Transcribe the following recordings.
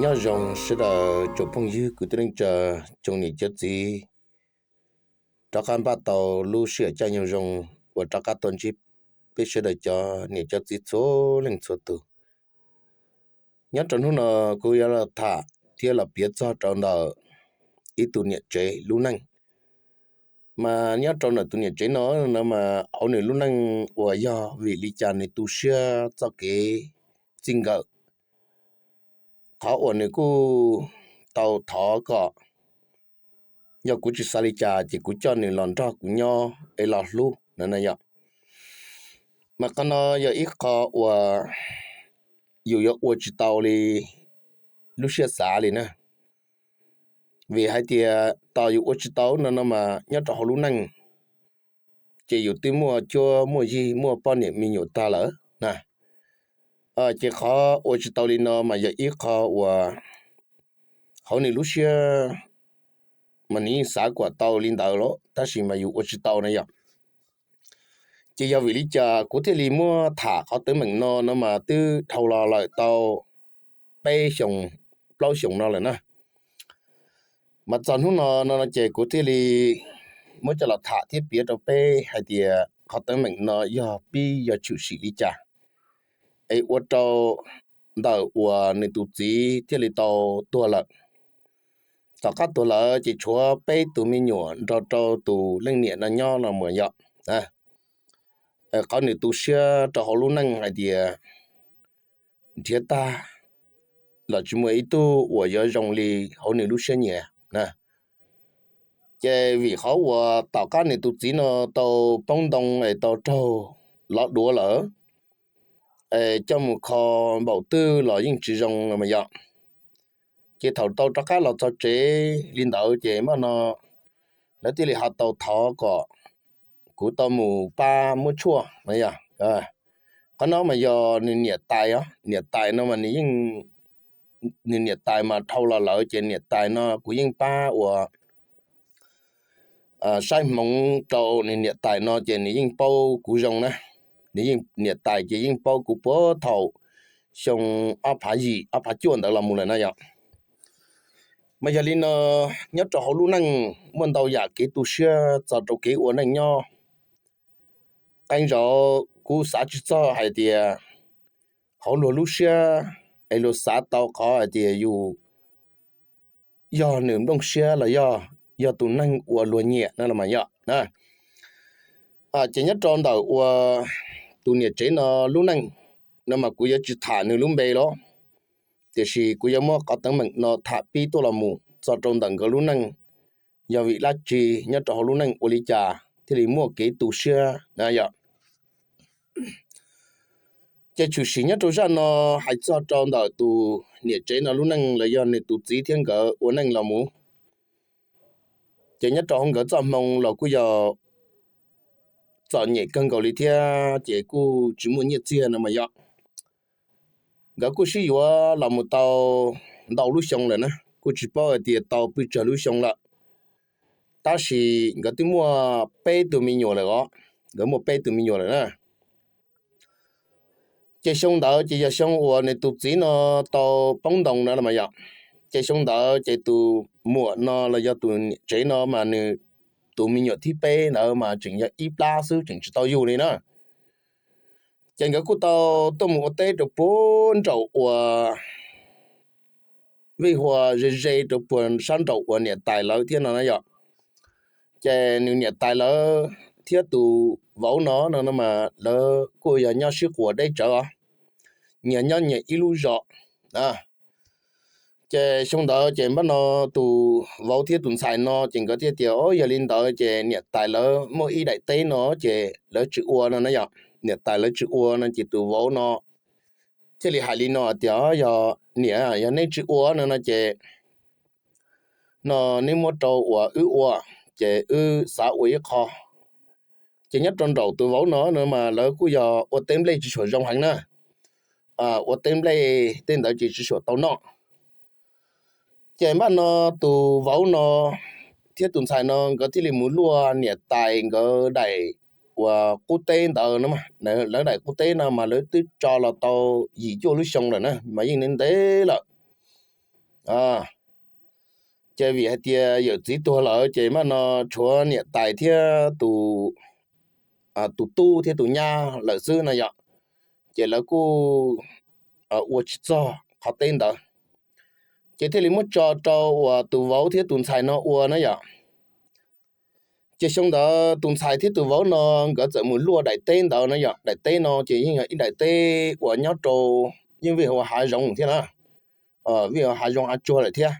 Nyob zoo sawv daws tsoom phooj ywg kwv tij neej tsa, tsoom niam cov txiv, rov qab npaj tau lub sij hawm caij nyoog zoo uas rov qab tuaj ntsib peb sawv daws cov niam cov txiv txhua leej txhua tus. Nyob rau hnub no kuv yuav los tham thiab los piav txog rau ntawm ib tug niam tsev lub neej. Mas nyob rau ntawm tus niam tsev no, no mas hauv nws lub neej uas yog vim li cas nws tu siab txoj kev txij nkawm, qhov uas nws kuj tau thov kom yog kuv tsis xav li cas ces kuv coj nws los nrog kuv nyob es los hlub no na yom. Mas qhov no yog ib qho uas yus yuav ua tsis tau li lub siab xav li na. Vim hais tias tos yus ua tsis tau no no mas nyob rau hauv lub neej ces yus twb muaj cuab muaj yig muaj poj niam me nyuam tag lawm na. Ces qhov ua tsis tau li no mas yog ib qho uas hauv nws lub siab mas nws yeej xav kom tau li ntawd los tab sis mas yus ua tsis tau na yom. Ces yog vim li cas kuv thiaj li muab tham qhov teeb meem no no mas twb dhau los lawm tau peb xyoos plaub xyoos no lawm na. Mas txog hnub no no ces kuv thiaj li muab coj los tham thiab piav rau peb hais tias qhov teeb meem no yog pib yog tshwm sim li cas es ua rau ntawm uas nws tus txiv thiaj li tau tuag lawm. Tom qab tuag lawm ces tshuav peb tus me nyuam nrog rau tus leej niam no nyob no mas yom. Qhov nws tu siab rau hauv lub neej hais tias nrhiav tag los tsis muaj ib tug uas yuav zoo li hauv nws lub siab nyiam na. Ces vim qhov uas tom qab nws tus txiv no tau poob ntoo es tau raug lov duav lawm, es coj mus kho npaum twg los yeej tsis zoo los mas yom. Ces thaum tau rov qab los txog tsev li ntawd ces mas no lawv thiaj li ho tau thov kom kuv tau mus pab muab tshuaj no yom. Qhov no mas yog nws niam tais os, niam tais no mas nws yeej, nws niam tais mas dhau los lawm ces niam tais no kuv yeej pab ua saib hmoov rau nws niam tais no ces nws yeej paub kuv zoo na. Nws yeej, niam tais ces yeej paub kuv puag thaum xyoo ob phav yim ob phav cuaj ntawd los mus lawm na yom. Mas yog li no, nyob rau hauv lub neej muaj ntau yam kev tu siab txog rau kev ua neej nyob. Qee zaum kuv xav tsis txog hais tias hauv luag lub siab es luag xav tau qhov hais tias yus yog nws nplooj siab los yog, yog tus neeg uas luag nyiam no los mas yom. Ces nyob rau ntawm uas tus niam tsev no lub neej no mas kuv yuav tsis tham nws lub npe los, tiam sis kuv yuav muab qhov teeb meem no tham pib tuaj los mus txog rau ntawm nkawd lub neej, yog vim dab tsi nyob rau hauv lub neej ua li cas thiaj li muaj kev tu siab na yom. Ces tshwm sim nyob rau zaj no hais txog rau ntawm tus niam tsev no lub neej los yog nws tus txiv thiab nkawd ua neej los mus. Ces nyob rau hauv nkawd txoj hmoo los kuj yog txom nyem kawg nkaus li thiab ces kuj tsis muaj nyiaj txiag no mas yom. Nkawd kuj sib yuav los mus tau ntau lub xyoo lawm na, kuj tsis paub hais tias tau pes tsawg lub xyoo lawm. Tab sis nkawd twb muaj peb tug me nyuam lawm os, nkawd muaj peb tug me nyuam lawm na. Ces xyoo ntawd ces yog xyoo uas nws tus txiv no tau poob ntoo na los mas yom. Ces xyoo ntawd ces tus muam no los yog tus niam tsev no mas nws tus me nyuam thib peb ntawd mas tseem yog ib plab xwb tseem tsis tau yug li na. Ces nkawd kuj tau tuaj mus ua teb rau puag nraum uas vij hua ze ze rau puag sab nraum uas niam tais lawv thiab no na yom. Ces nws niam tais lawv thiab tus vauv no no no mas lawv kuj yog nyob sib quas deb tsawv os, nyias nyob nyias ib lub zos. Ces xyoo ntawd ces npaj no tus vauv thiab tus ntxhais no ces nkawd thiaj tias, o, yog li ntawd ces niam tais lawv muaj ib daim teb no ces lawv tsis ua no na yom. Niam tais lawv tsis ua no ces tus vauv no thiaj li hais li no tias, yog niam, yog neb tsis ua no no ces no neb muab rau uas wb ua, ces wb xav ua ib qho. Ces nyob rau nraum tus vauv no no mas lawv kuj yog ua teb nplej tsis tshua zoo heev na, ua teb nplej tej ntawd ces tsis tshua tau noj. Ces npaj no tus vauv no thiab tus ntxhais no nkawd thiaj li mus luaj niam tais nkawd daim uas qub teb ntawd no, lawv daim qub teb no mas lawv twb tso los tau yim cuaj lub xyoo lawm na mas yeej ntev ntev lawm. Ces vim hais tias yawm txiv tuag lawm ces mas no tshuav niam tais thiab tus tub thiab tus nyab lawm xwb no yom. Ces lawv kuj ua tsis txog qhov teb ntawd, ces thiaj li muab tso rau uas tus vauv thiab tus ntxhais no ua na yom. Ces xyoo ntawd tus ntxhais thiab tus vauv no nkawd txawm mus luaj daim teb ntawd no yom. Daim teb no ces yeej yog ib daim teb uas nyob rau, yeej vij ua hav zoov thiab na, vij ua hav zoov hav tsuag lawm thiab.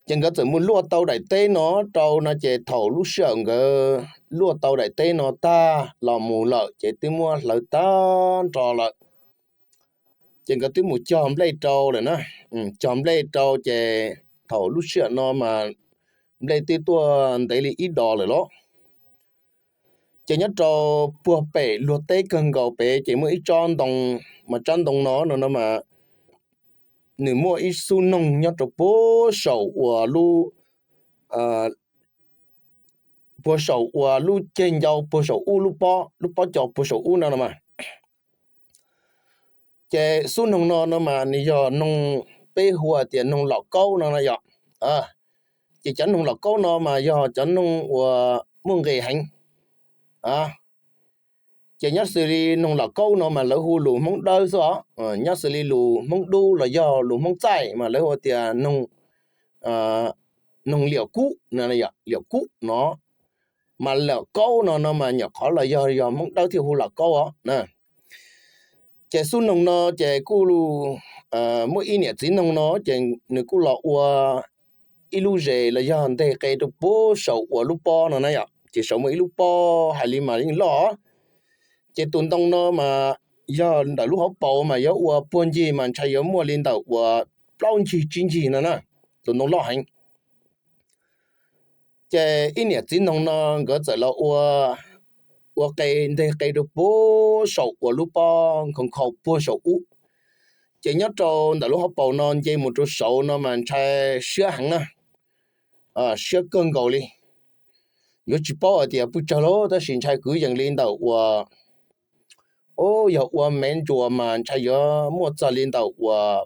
Ces nkawd txawm mus luaj tau daim teb no rau no ces thaum lub sij hawm nkawd luaj tau daim teb no tag los mus lawm ces twb muab hlawv tag nrho lawm. Ces nkawd twb mus cog nplej rau lawm na, cog nplej rau ces thaum lub sij hawm no mas nplej twb tuaj ntev li ib dos lawm los. Ces nyob rau puag pem luag teb kawg nkaus pem ces muaj ib tsob ntoo, mas tsob ntoo no no no mas nws muaj ib xub noog nyob rau puag saum uas lub, puag saum uas lub ceg ncau puag saum ub lub pob, lub pob co puag saum ub no no mas. Ces xub noog no no mas nws yog noog, peb hu tias noog lom kaub no no yom. Ces cov noog lom kaub no mas yog cov noog uas muaj nqis heev. Ces nyob xws li noog lom kaub no mas lawv hu lus Hmoob Dawb xwb os, nyob xws li lus Hmoob Dub los yog lus Hmoob Txaij mas lawv hu tias noog liam kub, liam kub no. Mas lom kaub no no mas nyuam qhuav los yog, yog Hmoob Dawb thiaj hu lom kaub os. Ces xub noog no ces kuj muaj ib niam txiv noog no ces nws kuj los ua ib lub zes los yog nteg qe rau puag saum uas lub pob no na yom. Ces saum muaj ib lub pob hais li mas yeej loj. Ces tus ntoo no mas yog ntawm lub hauv paus mas yuav ua puag ncig mas ntshai yuav muaj li ntawm uas plaub ncig tsib ncig no na, tus ntoo loj heev. Ces ib niam txiv noog no nkawd txawm los ua, ua qe, nteg qe rau puag saum uas lub pob nkhaus nkhaus puag saum ub. Ces nyob rau ntawm lub hauv paus no nce mus rau saud no mas ntshai siab heev na, siab kawg nkaus li. Yuav tsis paub hais tias pw tsawg lawm tab sis ntshai kwv yees li ntawm uas, o, yog ua mev ntsuas mas ntshai yuav muaj txog li ntawm uas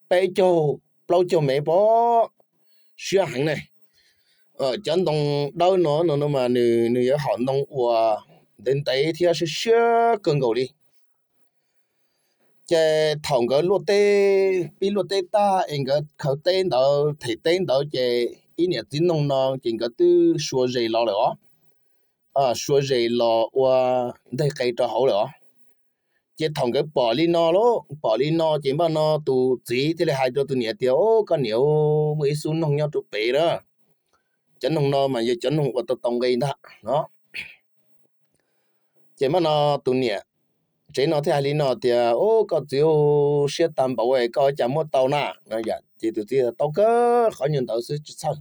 peb caug plaub caug mev pob, siab heev ne. Cov ntoo dawb no no mas nws, nws yog hom ntoo uas ntev ntev thiab siab siab kawg nkaus li. Ces thaum nkawd luaj teb, pib luaj teb tag es nkawd khaws teb ntawd, them teb ntawd ces ib niam txiv noog no ces nkawd twb sua zes los lawm os. Sua zes los ua nteg qe rau hauv lawm os. Ces thaum nkawd pom li no lauj, pom li no ces npaj no tus txiv thiaj li hais rau tus niam tias, o, koj niam, muaj ib xub noog nyob rau pem na. Cov noog no mas yog cov noog uas tau tau nqe ntag no. Ces npaj no tus niam tsev no thiaj hais li no tias, o, koj txiv, siab tag npaum koj cas muab tau na. Ces tus txiv, tau kawg, qhov nyuag ntawd xwb tsis txhawj.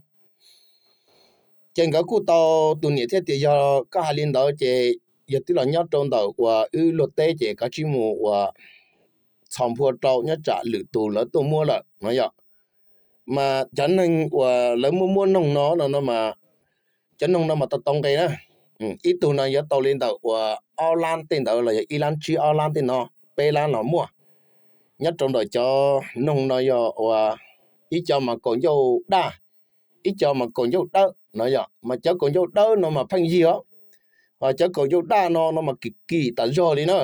Ces nkawd kuj tau, tus niam thiaj tias, yog koj hais li ntawd ces yog twb los nyob rau ntawm uas wb luaj teb ces koj tsij mus uas txhos nphua rau nyob tsam lwm tus lawv tuaj muab lawm no yom. Mas cov neeg uas lawv muaj muab noog no no no mas, cov noog no mas tau tau nqe na. Ib tug no yuav tau li ntawm uas ob lab tej ntawd los yog ib lab tsib ob lab tej no, peb lab los muaj. Nyob rau ntawm cov noog no yog uas ib co mas kaum ncauj daj, ib co mas kaum ncauj dawb no yom. Mas cov kaum ncauj dawb no mas pheej yig os, ho cov kaum ncauj daj no no mas kim kim tas zog li na.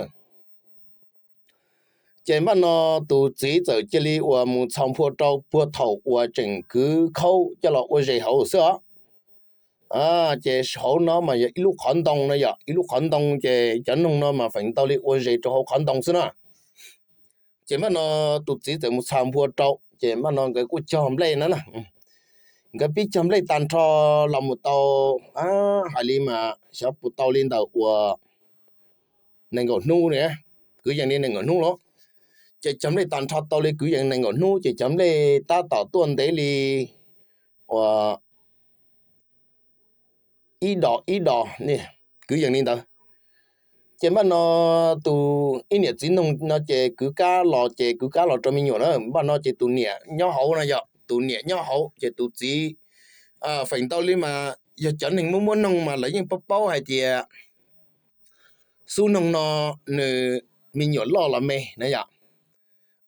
Ces npaj no tus txiv txawm cia li uas mus txhos nphua rau puag thaum uas tseem kwv khaub coj los ua zes hauv xwb os. Ces hauv no mas yog ib lub qhov ntoo no yom, ib lub qhov ntoo ces cov noog no mas feem ntau li ua zes rau hauv qhov ntoo xwb na. Ces npaj no tus txiv txawm mus txhos nphua rau ces npaj no nkawd kuj cog nplej na. Nkawd pib cog nplej tag nrho los mus tau, hais li mas xyov puas tau li ntawm uas nees nkaum hnub ne, kwv yees li nees nkaum hnub los. Ces cog nplej tag nrho tau li kwv yees nees nkaum hnub ces cov nplej tab tom tuaj ntev li uas ib dos ib dos, kwv yees li ntawd. Ces npaj no tus ib niam txiv noog no ces kwv kab los ces kwv kab los rau me nyuam na. Npaj no ces tus niam nyob hauv no yom, tus niam nyob hauv ces tus txiv, feem ntau li mas yog cov neeg muaj muab noog mas lawv yeej paub paub hais tias xub noog no nws me nyuam loj los me na yom.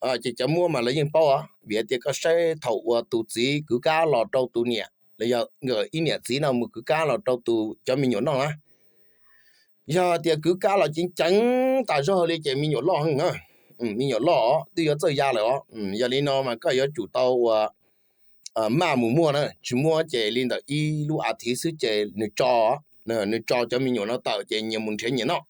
Ces cov muab mas lawv yeej paub os, vim tias koj saib thaum uas tus txiv kwv kab los rau tus niam los yog nkawd ib niam txiv no mus kwv kab los rau tus cov me nyuam noj na, yog tias kwv kab los ceev ceev tas zog li ces me nyuam loj heev na, me nyuam loj twb yuav txawj ya lawm os. Yog li no mas koj yuav tsum tau uas maj mus muaj na, tsis muaj ces li ntawm ib lub as thiv xwb ces nws tso, nws tso cov me nyuam no tawm ces nyias mus nrhiav nyias noj.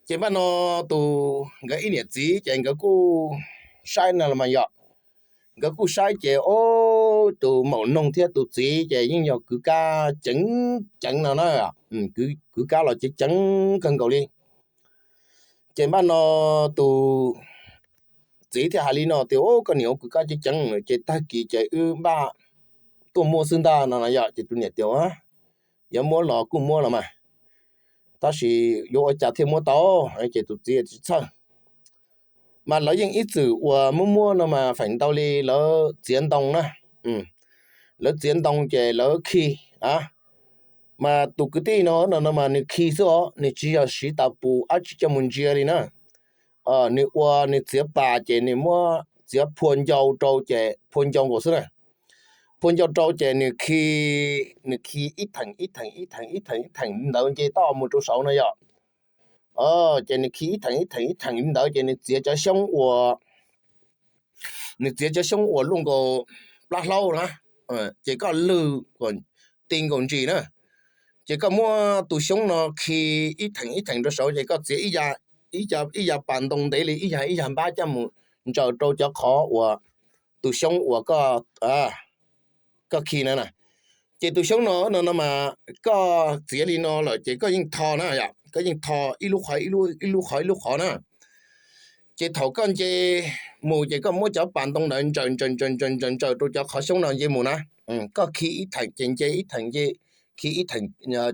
Ces npaj no tus nkawd ib niam txiv ces nkawd kuj saib no los mas yog, nkawd kuj saib ces ob tus maum noog thiab tus txiv ces yeej yog kwv kab ceev ceev no na, kwv kab los ceev ceev kawg nkaus li. Ces npaj no tus txiv thiaj hais li no tias, Ub, koj niam ua kwv kab ceev ceev ces tag kis ces wb npaj tuaj muab xwb ntag no no yog. Ces tus niam tias, Yuav muab los kuj muab los mas, tab sis yuav ua cas thiaj muab tau? Ces tus txiv tsis txhawj. Mas lawv yeej ib txwm uas muab muab no mas feem ntau li lawv txiav ntoo na, lawv txiav ntoo ces lawv khi a. Mas tus kwv tij no no no mas nws khi xwb os, nws tsis yog siv tas pus dab tsi coj mus ntsia li na. Nws ua nws txiav pas ces nws muab txiav phua ncau rau ces phua ncau nkaus xwb na. Phua ncau rau ces nws khi, nws khi ib theem ib theem ib theem ib theem ib theem ntawd nce toj mus rau saud no yog. Ces nws khi ib theem ib theem ib theem ntawd ces nws txiav cov xyoob uas, nws txiav cov xyoob uas luaj nkaus plab hlaub na, ces koj lwg ti nkaus ntsis na. Ces koj muab tus xyoob no khi ib theem ib theem rau saud ces koj txiav ib ya pas ntoo ntev li ib ya ib ya npab coj mus ntsaws rau cov qhov uas tus xyoob uas koj, koj khi na na. Ces tus xyoob no no no mas koj txiav li no lawm ces koj yeej tho na yom, koj yeej tho ib lub qhov ib lub qhov ib lub qhov na. Ces thaum koj nce mus ces koj muab cov pas ntoo ntawd ntsaws ntsaws ntsaws ntsaws ntsaws ntsaws rau cov qhov xyoob no nce mus na. Koj khi ib theem ces nce ib theem, nce, khi ib theem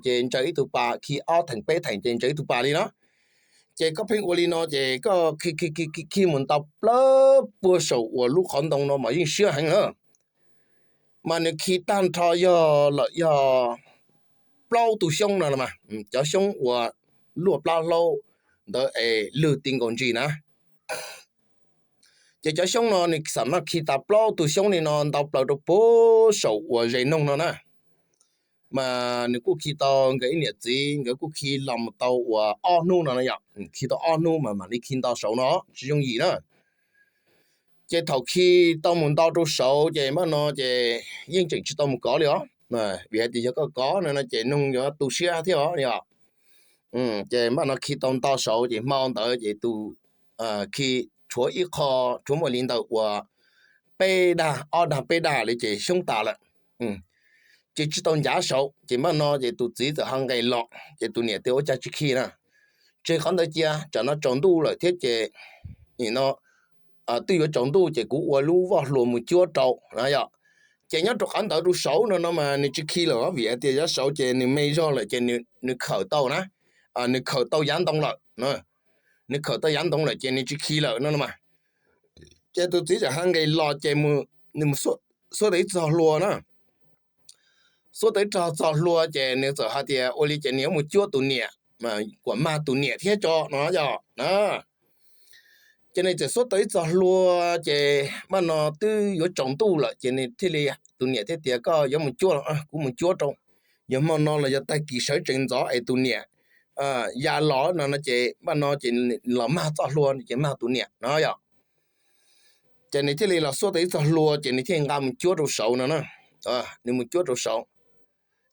ces ntsaws ib tug pas, khi ob theem peb theem ces ntsaws ib tug pas li na. Ces koj pheej ua li no ces koj khi khi khi khi khi mus nto plaws puag saum uas lub qhov ntoo no mas yeej siab heev na. Mas nws khi tag nrho yog lawm yog plaub tug xyoob no los mas, cov xyoob uas luaj plab hlaub ntawd es lwg ti nkaus ntsis na. Ces cov xyoob no nws xam maj khi tas plaub tug xyoob li no nto plaws rau puag saum uas zes noog no na. Mas nws kuj khi tau, nkawd ib niam txiv nkawd kuj khi los mus tau uas ob hnub no na yom, khi tau ob hnub mas mam li khi nto saud no, tsis yooj yim na. Ces thaum khi tau mus nto rau saud ces npaj no ces yeej tseem tsis tau mus kov li os. Vim hais tias yog koj kov no no ces noog yuav tu siab thiab os yom. Ces npaj no khi tau nto saud ces hmo ntawd ces tus khi tshuav ib qho, tshuav muaj li ntawm uas peb dag, ob dag peb dag li ces xyoob tas lawm. Ces tsis tau ncav saud ces npaj no ces tus txiv txawm ho nqes los ces tus niam tias, Ua cas tsis khi na? Tseg qhov ntawd cia, tsam no tsaus ntuj lawm thiab ces no twb yuav tsaus ntuj ces kuv ua lub voj hlua mus cuab rau na yom. Ces nyob rau qhov ntawd rau saud no no mas nws tsis khi lawm vim hais tias yav saud ces nws me zog lawm ces nws khawm tau na, nws khawm tau yav ntoo lawm, nws khawm tau yav ntoo lawm ces nws tsis khi lawm no no mas. Ces tus txiv txawm ho nqes los ces nws mus xuab tau ib txog hlua na. Xuab tau ib txog hlua ces nws txawm hais tias ua li ces nws yuav mus cuab tus niam, kuas mag tus niam thiab tso no yom. Ces nws txawm xuab tau ib txog hlua ces npaj no twb yuav tsaus ntuj lawm ces nws thiaj li, tus niam thiaj tias, Koj yuav mus cuab los kuv mus cuab rau, yog hmo no los yog tag kis sawv tsees ntxov es tus niam ya los no no ces npaj no ces los mag txoj hlua ces mag tus niam no yom. Ces nws thiaj li los xuab tau ib txog hlua ces nws thiaj nqa mus cuab rau saud no na. Nws mus cuab rau saud.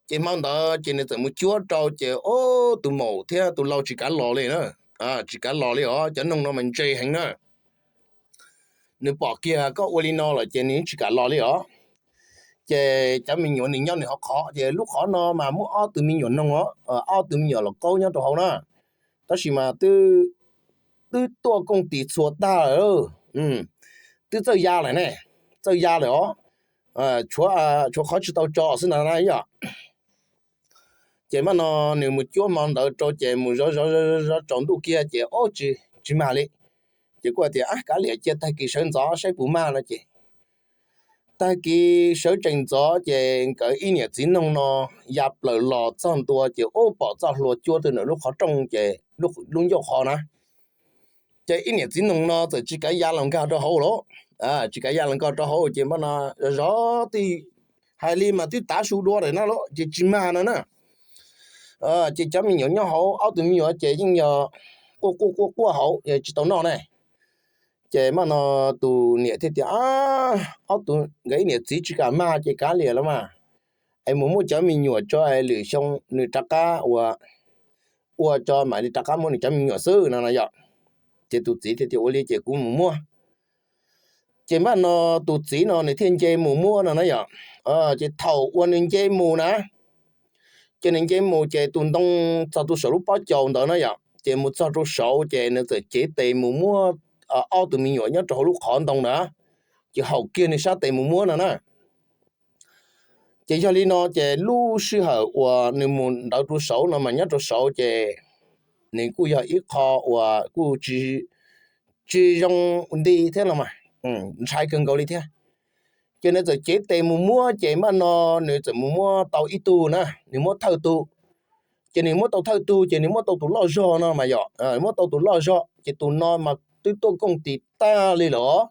Ces hmo ntawd ces nws txawm mus cuab rau ces ub, tus maum thiab tus lau tsis kav los li na. Tsis kav los li os, cov noog no mas ntse heev na. Nws pom kiag koj ua li no lawm ces nws tsis kam los li os. Ces cov me nyuam nws nyob nws hauv qhov, ces lub qhov no mas muaj ob tug me nyuam noog os, ob tug me nyuam laus qaub nyob rau hauv na. Tab sis mas twb tuaj kooj tis txhua tag lawm, twb txawj ya lawm ne, txawj ya lawm os. Tshuav qhov tsis tau tso xwb ntag na yom. Ces npaj no nws mus cuab hmo ntawd rau ces mus zov zov zov tsaus ntuj kiag ces ob tsis mag li. Ces kuj hais tias, Ab, kav liam cia tag kis sawv ntxov saib puas mag no ces tag kis sawv tsees ntxov ces nkawd ib niam txiv noog no ya plaws los txog ntua ces ub, pom txoj hlua cuab rau ntawm lub qhov rooj ces lub ncauj qhov na. Ces ib niam txiv noog no txawm tsis kav ya los nkag rau hauv lawm, tsis kav ya los nkag rau hauv ces npaj no zov zov tej, hais li mas twb tav su dua lawm na los ces tsis mag no na. Ces cov me nyuam nyob hauv, ob tug me nyuam ces yeej yog quaj quaj quaj quaj hauv tsis tau noj ne. Ces npaj no tus niam thiaj tias, ob tug nkawd ib niam txiv tsis kam mag ces kav liam los mas, es mus muab cov me nyuam tso es lwm xyoo nws rov qab ua, ua tso mam li rov qab muab nws cov me nyuam xwb no no yom. Ces tus txiv thiaj tias ua li ces kuv mus muab. Ces npaj no tus txiv no nws thiaj nce mus muab no na yom. Ces thaum uas nws nce mus na, ces nws nce mus ces tus ntoo txog rau saum lub pob caus ntawd na yom, ces mus txog rau saud ces nws txawm cev tes mus muab ob tug me nyuam nyob rau hauv lub qhov ntoo na, ces haum kiag nws sab tes mus muab no na. Ces yog li no ces lub sij hawm uas nws mus ntawd rau saud no mas nyob rau saud ces nws kuj yog ib qho uas kuj tsis zoo nti thiab los mas, ntshai kawg nkaus li thiab. Ces nws txawm cev tes mus muab ces npaj no nws txawm mus muab tau ib tug na, nws muab thawj tug. Ces nws muab tau thawj tug ces nws muab tau tus loj zog no mas yom, muab tau tus loj zog ces tus no mas twb tuaj kooj tis tag li lawm.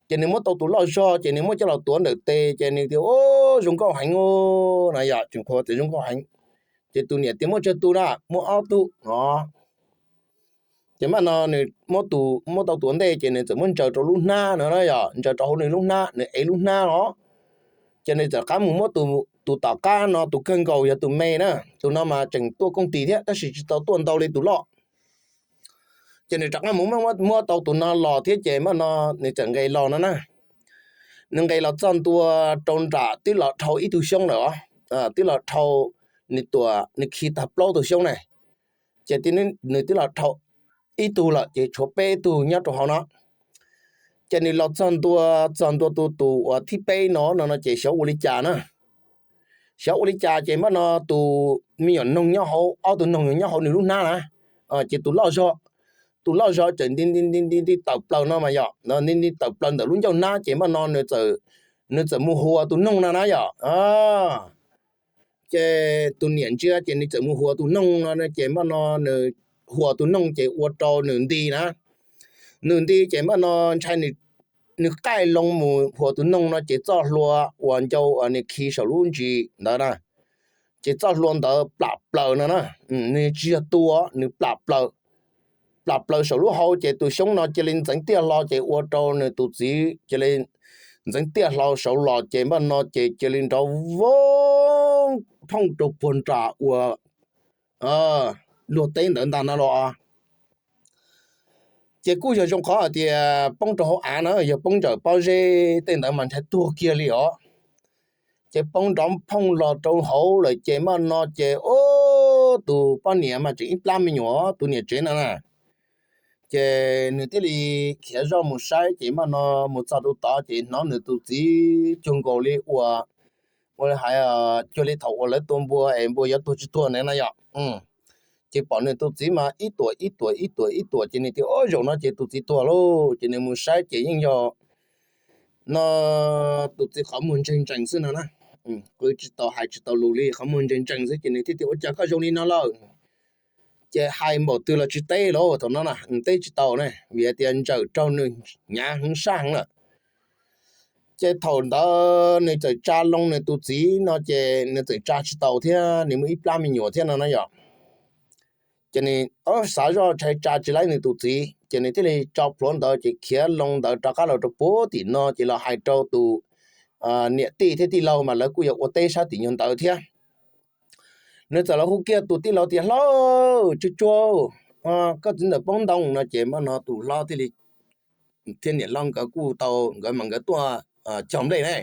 Ces nws muab tau tus loj zog ces nws muab coj los tuav ntawm tes ces nws tias, Ub, zoo nkauj heev no yom, tseem qhuas tias zoo nkauj heev. Ces tus niam tias, Muaj tsawg tus na? Muaj ob tug no. Ces npaj no nws muab tus, muab tau tus ntej ces nws txawm muab ntsaws rau lub hnab no na yom, ntsaws rau hauv nws lub hnab, nws ev lub hnab no. Ces nws txawm rov qab mus muab tus tom qab no, tus kawg nkaus yog tus me na, tus no mas tseem tuaj kooj tis thiab tab sis tsis tau tuaj ntau li tus loj. Ces nws rov qab mus muab tau tus no los thiab ces npaj no nws txawm nqes los no na. Nws nqes los txog ntua rau nram twb los dhau ib tug xyoob lawm os, twb los dhau, nws tuam nws khi tag plaub tug xyoob ne. Ces nws twb los dhau ib tug lawm ces tshuav peb tug nyob rau hauv no. Ces nws los txog ntua, txog ntua tus, tus uas thib peb no no no ces xyov ua li cas na. Xyov ua li cas ces npaj no tus me nyuam noog nyob hauv, ob tug noog nyob hauv nws lub hnab na, ces tus loj zog, tus loj zog txawm nti nti nti nti tawm plaws no mas yom, nti nti tawm plaws ntawm lub ncauj hnab ces npaj no nws txawm, nws txawm mus huas tus noog no na yom. Ces tus niam ntsia ces nws txawm mus huas tus noog no ces npaj no nws huas tus noog ces ua rau nws nti na. Nws nti ces npaj no ntshai nws qaij loo mus huas tus noog no ces txoj hlua uas ncau uas nws khi saum lub ntsis ntawd na, ces txoj hlua ntawd plam plaws no na. Nws tsis yog tu, nws plam plaws, plam plaws saum lub hau ces tus xyoob no cia li ntxeev tiaj hlo ces ua rau nws tus txiv cia li ntxeev tiaj hlo saud los ces npaj no ces cia li nrov voo phooj rau puag nram uas luag teb ntawd ntag no los. Ces kuj yog zoo qhov hais tias poob rau hauv av na, yog poob ntsawm pob zeb tej ntawd mas ntshai tuag kiag li os. Ces poob nrov phooj los rau hauv lawm ces npaj no ces ub, tus poj niam mas tseem ib plab me nyuam, tus niam tsev no na. Ces nws thiaj li khiav zoj mus saib ces npaj no mus txog rau tod ces hnov nws tus txiv cuag nkaus li ua, ua li hais, cuag li thaum uas lawv tua npua es npua yuav tuag tsis tuag na no yom. Ces pom nws tus txiv mas ib tuam ib tuam ib tuam ib tuam ces nws tias, Ub, zaum no ces tus txiv tuag lauj. Ces nws mus saib ces yeej yog no tus txiv qhov muag ntseeg ntsees xwb no na. Qw tsis tau hais tsis tau lus li, qhov muag ntseeg ntsees xwb ces nws thiaj tias, Ua cas koj zoo li no lawm? Ces hais npaum twg los tsis teb lauj, thaum no na teb tsis tau ne, vim hais tias ntsawm raug nws hnyav heev sab heev lawm. Ces thaum ntawd nws txawm tsa loo nws tus txiv no ces nws txawm tsa tsis tau thiab, nws muaj ib plab me nyuam thiab no na yom. Ces nws xav zoj ntshai tsa tsis laib nws tus txiv ces nws thiaj li tso plhuav ntawd ces khiav loo ntawd rov qab los rau puag tim no ces los hais rau tus niam tij thiab tij laug mas lawv kuj yuav ua teb sab tim nyuag ntawd thiab. Nws txawm los hu kiag tus tij laug tias, Hlob, tsuag tsuag, koj txiv ntawm poob ntoo no ces npaj no tus hlob thiaj li, thiab niam hlob nkawd kuj tau, nkawd mas nkawd tuaj cog nplej ne,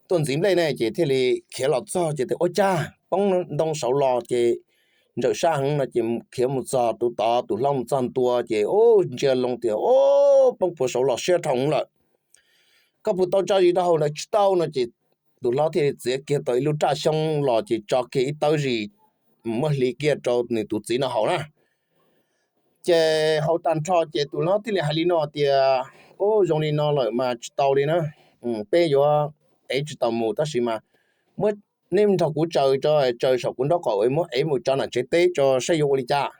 tuaj ntxiv nplej ne ces thiaj li khiav los txog ces tias, Ua cas poob ntoo saud los ces ntsawm sab heev no ces khiav mus txog rau tod, tus hlob mus txog ntua ces ub, ntsia loo tias, Ub, poob puag saud los siab dhau lawm. Koj puas tau tso zis rau hauv ntawd? Tsis tau no ces tus hlob thiaj li txiav kiag tau ib lub raj xyoob los ces tso kiag ib tawb zis muab hliv kiag rau nws tus txiv no haus na. Ces haus tag nrho ces tus hlob thiaj li hais li no tias, Ub, zoo li no lawm mas tsis tau li na, peb yuav ev tsis tau mus tab sis mas muab, neb nrog kuv tsaws tso, tsaws saum kuv nraub qaum, muab ev mus tso nram tsev teb tso saib yuav ua li cas.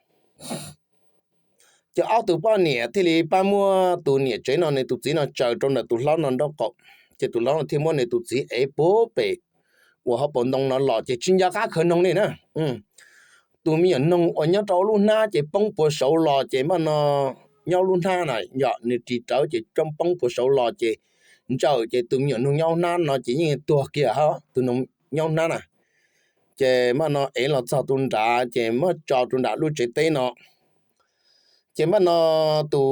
Ces ob tug poj niam thiaj li pab muab tus niam tsev no nws tus txiv no tsaws rau ntawm tus hlob no nraub qaum. Ces tus hlob no thiaj muab nws tus txiv ev puag pem uas hauv paus ntoo no los ces tsis nco qab khawv noog li na. Tus me nyuam noog uas nyob rau lub hnab ces poob puag saud los ces npaj no nyob lub hnab na yom, nws ris rawv ces poob puag saud los ces ntsawm ces tus me nyuam noog nyob hnab no ces yeej tuag kiag hab tus noog nyob hnab na. Ces npaj no ev los txog tus nrad ces muab tso rau nram lub tsev teb no. Ces npaj no tus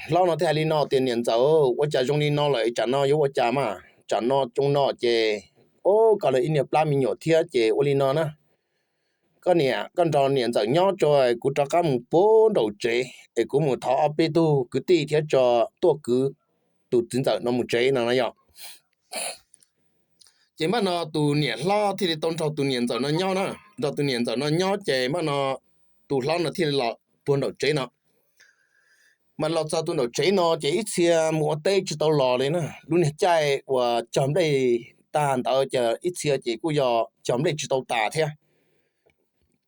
hlob no thiaj hais li no tias, Niam ntxawm, ua cas zoo li no lawm, tsam no yuav ua cas mas? Tsam no tsoo no ces, o, koj lawv ib niag plab me nyuam thiab ces ua li no na, koj niam, koj nrog niam ntxawm nyob tso, kuv rov qab mus puag nraum tsev es kuv mus thov ob peb tug kwv tij thiab tso tuaj kwv tus txiv ntxawm no mus tsev no na yom. Ces npaj no tus niam hlob thiaj li tau nrog tus niam ntxawm no nyob na, nrog tus niam ntxawm no nyob ces npaj no tus hlob no thiaj li los puag nraum tsev no. Mas los txog tus nraum tsev no ces ib txhia mus ua teb tsis tau los li na, lub niag caij uas cog nplej tag ntawd ces ib txhia ces kuj yog cog nplej tsis tau tas thiab.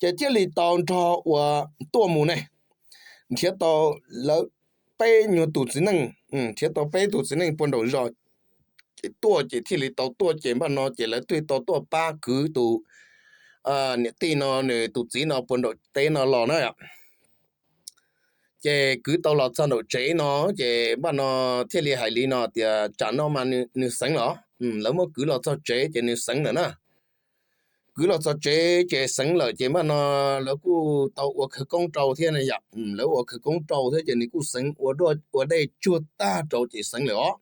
Ces thiaj li tau nrog uas tuaj mus ne, nrhiav tau lawv peb nyuag tus txiv neej, nrhiav tau peb tus txiv neej puag nraum zos ces tuaj ces thiaj li tau tuaj ces npaj no ces lawv thiaj tau tuaj pab kwv tus niam tij no nws tus txiv no puag nraum teb no los na. Ces kwv tau los txog nraum tsev no ces npaj no thiaj li hais li no tias, Tsam no mas nws xeev los? Lawv muab kwv los txog tsev ces nws xeev lawm na. Kwv los txog tsev ces xeev lawm ces npaj no lawv kuj tau ua khawv koob rau thiab na yom. Lawv ua khawv koob rau thiab ces nws kuj xeev ua dej tsuag tag rau ces xeev lawm os.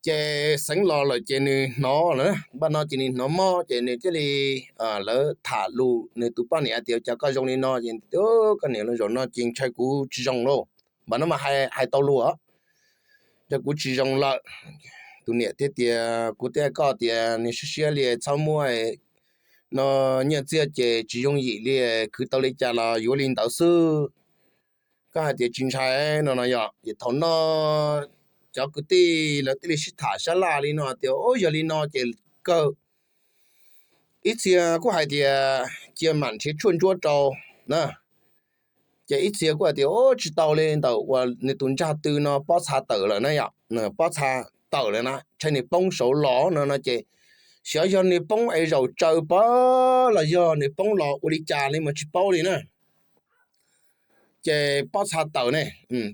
Ces xeev los lawm ces nws hnov lawm, npaj no ces nws hnov mob ces nws thiaj li, lawv tham lus nws tus poj niam tias, Cas koj zoo li no? Ces, Koj niam, zaum no ces ntshai kuv tsis zoo lauj. Npaj no mas hais tau lus, Ntshai kuv tsis zoo lawm. Tus niam thiaj tias, Kuv twb hais koj tias nws siab siab li txhob muab no nyiaj txiag ces tsis yooj yim li, khwv tau li cas los yuav li ntawd xwb. Koj hais tias tsis ntshai no no yom. Ces thaum no cov kwv tij lawv thiaj li sib tham sab laj li no tias, Yog li no ces kawg. Ib txhia kuj hais tias cia mam nrhiav tshuaj ntsuab rau na. Ces ib txhia kuj hais tias, Tsis tau li, ntawm uas nws tus ntsag tw no pob txha tawm lawm na yom, pob txha tawm lawm na, ntshai nws poob saud los no no ces, xyov yog nws poob es zaum tsaws pab los yog nws poob los ua li cas li mas tsis paub li na. Ces pob txha tawm ne,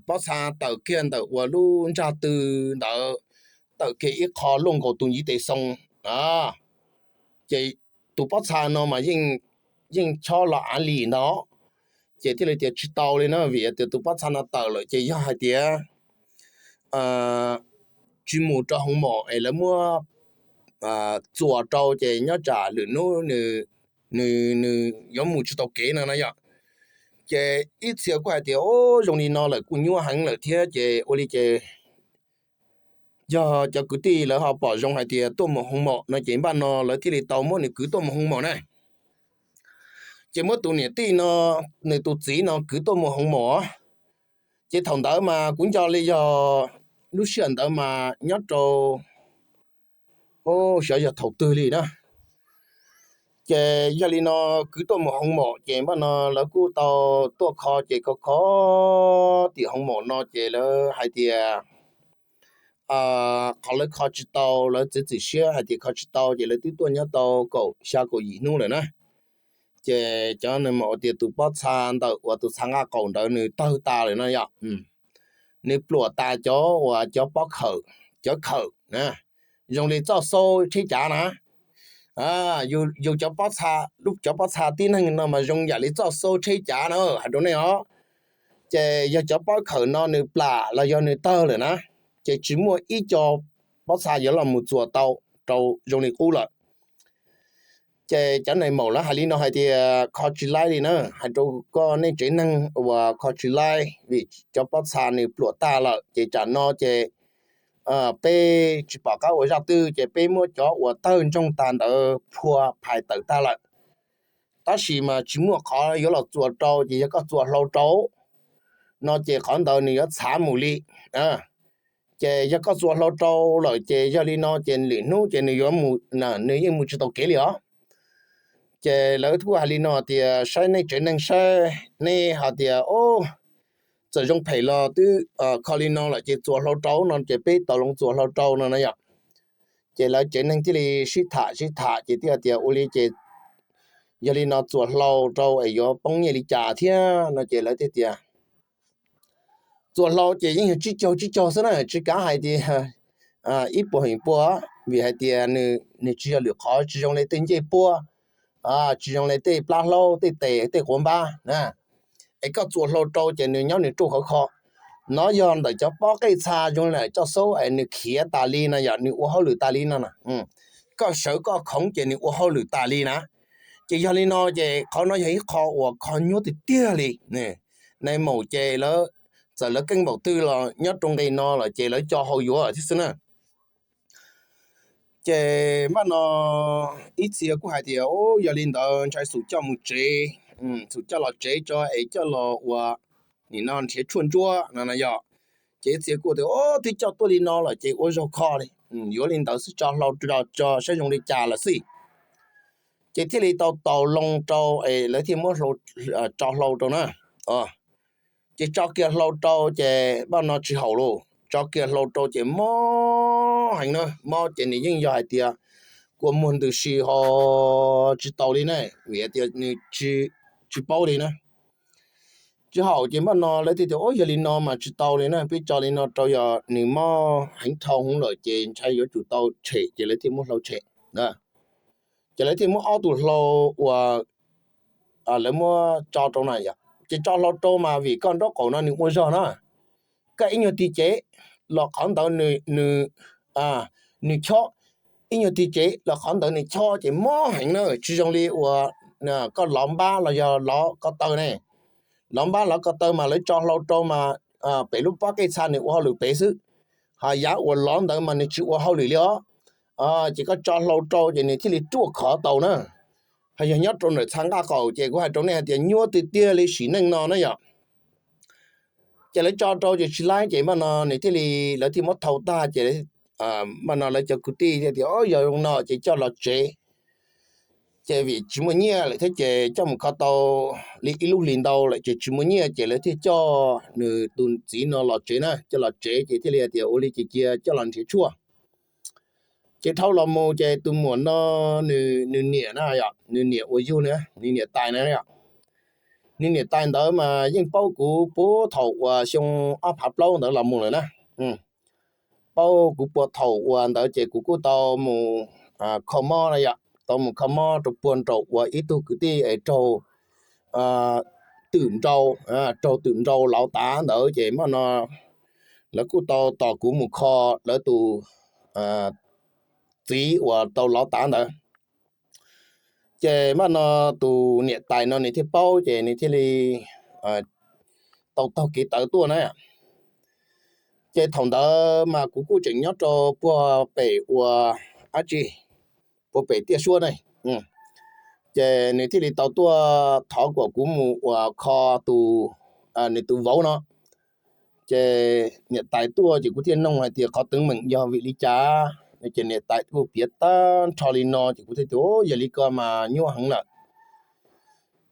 pob txha tawm kiag ntawm uas lub ntsag tw ntawd, tawm kiag ib qho luaj nkaus tus ntiv tes xoo. Ces tus pob txha no mas yeej chob los av lis ntawd, ces thiaj li tias tsis tau li na, vim tias tus pob txha no tawm lawm ces yog hais tias tsis mus rau hoo mom es lawv muab txuas rau ces nyob tsam lwm hnub nws, nws yuav mus tsis tau kev no na yom. Ces ib txhia kuj hais tias, Ub, zoo li no lawm kuj nyuaj heev lawm thiab ces ua li ces yog cov kwv tij lawv ho pom zoo hais tias tuaj mus hoo mom no ces npaj no lawv thiaj li tau muab nws kwv tuaj mus hoo mom na. Ces muab tus niam tij no, nws tus txiv no kwv tuaj mus hoo mom. Ces thaum ntawd mas kuv nco li yog lub sij hawm ntawd mas nyob rau, xyov yog thaum twg li na. Ces yog li no kwv tuaj mus hoo mom ces npaj no lawv kuj tau tuaj kho ces kho kho tim hoo mom no ces lawv hais tias qhov lawv kho tsis tau, lawv txiav txim siab hais tias kho tsis tau ces lawv twb tuaj nyob tau kaum xya kaum yim hnub lawm na. Ces cov neeg mus ua tias tus pob txha ntawm uas tus txha nqaj qaum ntawd nws tawg tas lawm no yom. Nws pluam tas cov uas cov pob khawm, cov khawm zoo li txoj xauv tsheb cav na. Yus cov pob txha, cov pob txha tib neeg no mas zoo yam li txoj xauv tsheb cav na hais rau nej os. Ces yog cov pob khawm no nws plam los yog nws tawg lawm na, ces tsis muaj ib co pob txha yuav los mus txuas tau rau zoo li qub lawm. Ces cov neeg maum lawv hais li no hais tias kho tsis laib li na, hais rau koj nej tsev neeg uas kho tsis laib vim cov pob txha nws pluam tag lawm ces tsam no ces peb tsis pom qab ua zaj twg ces peb muab cov uas tawg ntsoog tag ntawd phua phais tawm tag lawm. Tab sis mas tsis muaj qhov yuav los txuas rau ces yog koj txuas hlau rau no ces qhov ntawd nws yuav txhav mus li. Ces yog koj txuas hlau rau lawm ces yog li no ces lwm hnub ces nws yuav mus, nws yeej mus tsis tau kev li os. Ces lawv kuj hais li no tias saib nej tsev neeg saib nej hais tias, o, txawm zoo phem los twb kho li no lawm ces txuas hlau rau no ces peb tau loo txuas hlau rau no na yom. Ces lawv tsev neeg thiaj li sib tham sib tham ces thiaj tias ua li ces yog li no txuas hlau rau es yuav poob nyiaj li cas thiab no ces lawv thiaj tias txuas hlau ces yeej yog tsib caug tsib caug xwb na, tsis kav hais tias ib puas feem pua, vim hais tias nws tsis yog lwm qhov, tsis zoo li tej ncej puab, tsis zoo li tej plab hlaub, tej tes, tej quav npab na. Es koj txuas hlau rau ces nws nyob nws ruaj khov kho. No yog ntawm cov pob qej txha zoo li coj xaub es nws khiav tas li no yom, nws ua hauj lwm tas li no na. Koj sawv koj khoov ces nws ua hauj lwm tas li na. Ces yog li no ces qhov no yog ib qho uas kho nyuaj tiag tiag li. Nais maum ces lawv, txawm lawv keej npaum twg los nyob rau nqe no lawm ces lawv co hau yuav thiab xwb na. Ces npaj no ib txhia kuj hais tias, Yog li ntawd ntshai xum coj mus tsev, xum coj los tsev tso es coj los ua nim no nrhiav tshuaj ntsuab no na yom. Ces ib txhia kuj tias, Twb coj tuaj li no lawm ces ua zaug kho li, yuav li ntawd xwb, tso hlau tso saib zoo li cas lawm xij. Ces thiaj li tau taus loo rau es lawv thiaj muab tso hlau rau na. Ces tso kiag hlau rau ces npaj no tsis haum lauj, tso kiag hlau rau ces mob heev na, mob ces nws yeej yog hais tias kua muag ntws si ho tsis tau li na, vim hais tias nws tsis paub li na. Tsis haum ces npaj no lawv thiaj tias, Yog li no mas tsis tau li na, peb tso li no rau yog nws mob heev dhau hwv lawm ces ntshai yuav tsum tau tshem, ces lawv thiaj muab hlau tshem. Ces lawv thiaj muab ob tug hlau uas lawv muab tso rau na yom, ces tso hlau rau mas vim koj nraub qaum no nws ua zog na, koj ib nyuag tig cev los qhov ntawd nws chob, ib nyuag tig cev los qhov ntawd nws chob ces mob heev na, tsis zoo li uas koj lov npab los yog lov ko taw ne. Lov npab lov ko taw mas lawv tso hlau rau mas pem lub pob qej txha nws ua hauj lwm pem xwb, ho yav uas lov ntawd mas nws tsis ua hauj lwm li os. Ces koj tso hlau rau ces nws thiaj li ruaj khov tau na. Ho yog nyob rau ntawm txha nqaj qaum ces kuv hais rau nej hais tias nyuaj tiag tiag li sim neej no na yom. Ces lawv tso rau ces tsis laib ces npaj no nws thiaj li, lawv thiaj muab thau tag ces npaj no lawv cov kwv tij thiaj tias, Yog zoo no ces coj los tsev. Ces vim tsis muaj nyiaj lawm thiab ces coj mus kho tau li ib lub hlis ntau lawm ces tsis muaj nyiaj ces lawv thiaj coj nws tus txiv no los tsev na, coj los tsev ces thiaj li hais tias ua li ces cia coj los nrhiav tshuaj. Ces dhau los mus ces tus muam no nws niam na, nws niam uas yug na, nws niam tais na, nws niam tais ntawd mas yeej paub kuv puag thaum uas xyoo ob phav plaub ntawd los mus lawm na. Paub kuv puag thaum uas ntawd ces kuv kuj tau mus kho mob na yom, tau mus kho mob rau puag nraum uas ib tug kwv tij es raug twm nrau, raug twm nrau lov tav ntawd ces npaj no lawv kuj tau tos kuv mus kho lawv tus txiv uas tau lov tav ntawd. Ces npaj no tus niam tais no nws thiaj paub ces nws thiaj li tau taug kev tawv tuaj na. Ces thaum ntawd mas kuv kuj tseem nyob rau puag pem ua dab tsi, puag pem tiaj suab ne. Ces nws thiaj li tau tuaj thov kom kuv mus uas kho tus, nws tus vauv no. Ces niam tais tuaj ces kuv thiaj noog hais tias qhov teeb meem yog vim li cas. Ces niam tais kuj piav tag nrho li no ces kuv thiaj tias, Yog li ko mas nyuaj heev lawm.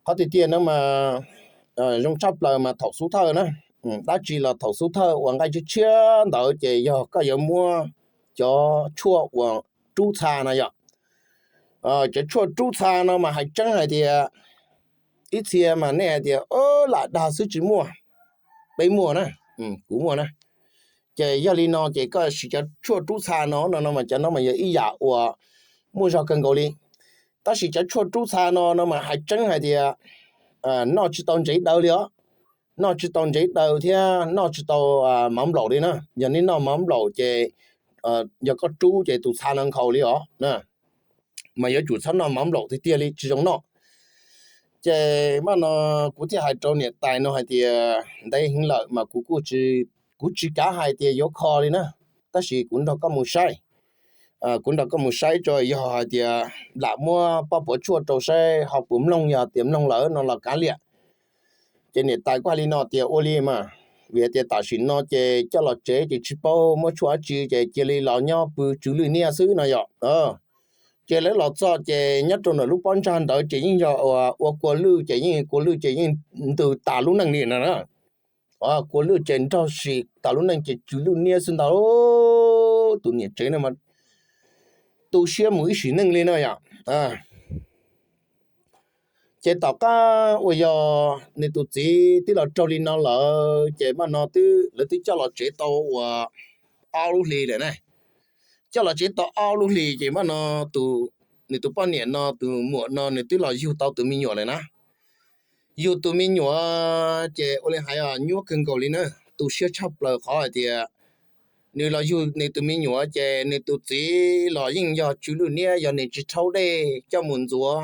Qhov tiag tiag no mas zoo tshaj plaws mas thaum xub thawj na, dab tsi los thaum xub thawj uas nqaij tshiab tshiab ntawd ces yog koj yuav muab cov tshuaj uas rub txha no yom. Cov tshuaj rub txha no mas hais tseeb hais tias ib txhia mas nej hais tias lam dag xwb tsis muaj, peb muaj na, kuv muaj na. Ces yog li no ces koj siv cov tshuaj rub txha no no no mas cov no mas yog ib yam uas muaj zog kawg nkaus li. Tab sis cov tshuaj rub txha no no mas hais tseeb hais tias noj tsis tau ntsev daw li os. Noj tsis tau ntsev daw thiab noj tsis tau mov nplaum li na. Yog nej noj mov nplaum ces yog koj rub ces tus txha no nkhaus li os. Mas yuav tsum txhob noj mov nplaum tiag tiag li tsis zoo noj. Ces npaj no kuv thiaj hais rau niam tais no hais tias ntev heev lawm mas kuv kuj, kuv tsis kav hais tias yuav kho li na, tab sis kuv nrog koj mus saib. Kuv nrog koj mus saib tso yog hais tias lam muab poj puav tshuaj rau saib ho puas mloog, yog tias mloog lawm no los kav liam. Ces niam tais kuj hais li no tias ua li mas, vim hais tias tam sim no ces coj los tsev ces tsis paub muab tshuaj dab tsi ces cia li los nyob pw tsw lwj niaj xwb no yom. Ces lawv los txog ces nyob rau ntawm lub pob ntsag ntawd ces yeej yog ua kua lwj ces yeej kua lwj ces yeej ntws tas lub neej li no na. kua lwj ces nrog sim tas lub neej ces tsw lwj niab xwb ntag. Tus niam tsev no mas tu siab mus ib sim neej li no yom. Ces tom qab uas yog nws tus txiv twb los raug li no lawm ces mas no twb lawv twb coj los tsev tau uas ob lub hlis lawm na. Coj los tsev tau ob lub hlis ces mas no nws tus poj niam no tus muam no nws twb los yug tau tus me nyuam lawm na. Yug tus me nyuam ces ua li hais nyuaj kawg nkaus li na, tu siab tshaj plaws qhov hais tias nws los yug nws tus me nyuam ces nws tus txiv los yeej yog tsw lwj niab, yog nws tsis rhaub dej coj mus ntxuav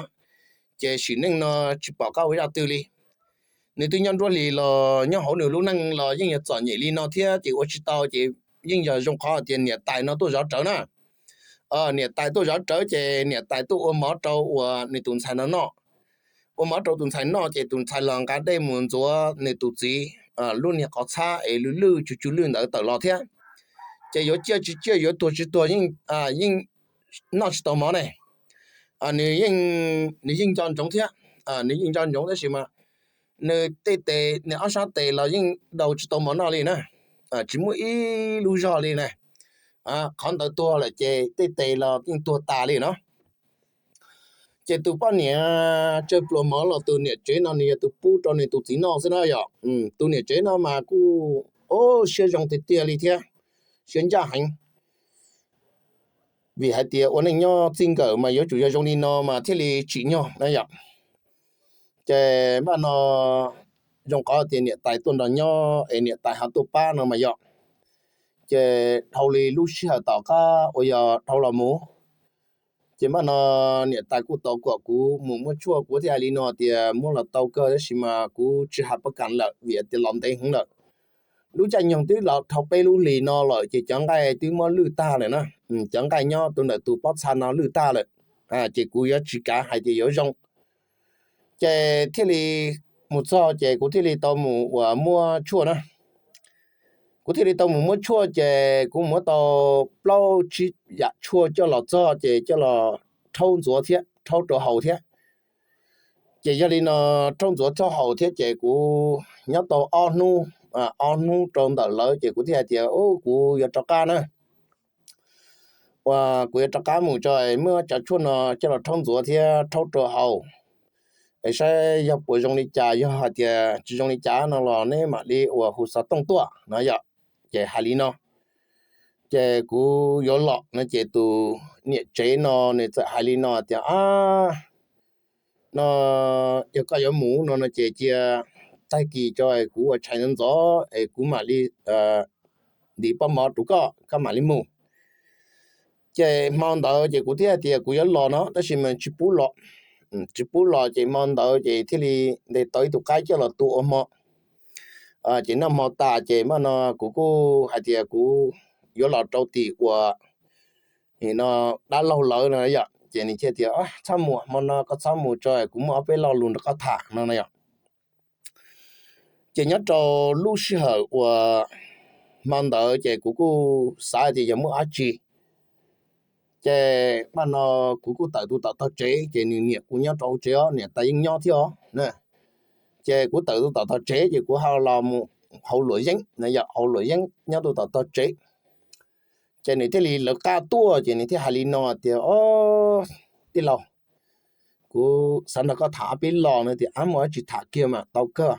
ces sim neej no tsis pom qab ua zaj twg li. Nws twb nyob nruab hlis los nyob hauv nws lub neej los yeej yog txom nyem li no thiab ces ua tsis tau ces yeej yog zoo qhov tias niam tais no tuaj zov rawv na. Niam tais tuaj zov rawv ces niam tais tuaj ua mov rau uas nws tus ntxhais no noj. Ua mov rau tus ntxhais noj ces tus ntxhais los nqa dej mus ntxuav nws tus txiv lub niag qhov txhab es lwj lwj tsw tsw lwj ntawd tawm los thiab. Ces yuav ciaj tsis ciaj yuav tuag tsis tuag yeej noj tsis tau mov ne. Nws yeej, nws yeej nco ntsoov thiab, nws yeej nco ntsoov tab sis mas nws tej tes nws ob sab tes los yeej daus tsis tau mov noj li na. Tsis muaj ib lub zog li na. Qhov ntawd tuag lawm ces tej tes los yeej tuag tas li no. Ces tus poj niam tsawg pluas mov los tus niam tsev no nws yog tus pub rau nws tus txiv noj xwb na yom. Tus niam tsev no mas kuj siab zoo tiag tiag li thiab, siab ncaj heev. Vim hais tias ua neej nyob txij nkawm mas yuav tsum yog zoo li no mas thiaj li tsim nyog na yom. Ces mas no zoo qhov tias niam tais tuaj nrog nyob es niam tais ho tuaj pab no mas yom. Ces dhau li lub sij hawm tom qab uas yog dhau los mus, ces mas no niam tais kuj tau kom kuv mus muab tshuaj, kuv thiaj hais li no tias muab los tau kawg tab sis mas kuv tsis hais pab kam lawm vim tias los ntev heev lawm. Lub caij nyoog twb los dhau peb lub hlis no lawm ces cov nqaij twb muab lwj tag lawm na. Cov nqaij nyob tus ntawm tus pob txha no lwj tag lawm, ces kuv yuav tsis kav hais tias yuav zoo. Ces thiaj li mus txog ces kuv thiaj li tau mus uas muab tshuaj na. Kuv thiaj li tau mus muab tshuaj ces kuv muab tau plaub tsib yam tshuaj coj los txog ces coj los rhaub ntxuav thiab rhaub rau haus thiab. Ces yog li no rhaub ntxuav rhaub haus thiab ces kuv nyob tau ob hnub, ob hnub rau ntawm lawv ces kuv thiaj hais tias kuv yuav rov qab na. Uas kuv yuav rov qab mus tso muab cov tshuaj no coj los rhaub ntxuav thiab rhaub rau haus es saib yog puas zoo li cas, yog hais tias tsis zoo li cas no los neb mam li uas hu xov tooj tuaj no yom. Ces hais li no, ces kuv yuav los no ces tus niam tsev no nws txawm hais li no tias, a, no yog koj yuav mus no no ces cia tag kis tso kuv ua tshais ntxov ntxov es kuv mam li ntim pob mov rau koj, koj mam li mus. Ces hmo ntawd ces kuv thiaj tias kuv yuav los no tab sis mas tsis pub los, tsis pub los ces hmo ntawd ces thiaj li ntes tau ib tug qaib coj los tu ua hmo. Ces noj hmo tas ces mas no kuv kuj hais tias kuv yuav los rau tim uas no dab laug lawv no yom. Ces nws thiaj tias, txhob mus, hmo no koj txhob mus tso, kuv muaj ob peb lo lus nrog koj tham no no yom. Ces nyob rau lub sij hawm uas hmo ntawd ces kuv kuj xav tias yog muaj dab tsi. Ces mas no kuv kuj tawm tus tom tog tsev ces nws niam kuv nyob rau hauv tsev os, niam tais yeej nyob thiab os. Ces kuv tawm tus tom tog tsev ces kuv ho los mus hauv luam yeeb, yog hauv luam yeeb nyob tus tom tog tsev. Ces nws thiaj li lawv qab tuaj ces nws thiaj hais li no tias, tij laug, kuv xav nrog koj tham ob peb lo no. Tias, ab, muaj dab tsi tham kiag mas tau kawg.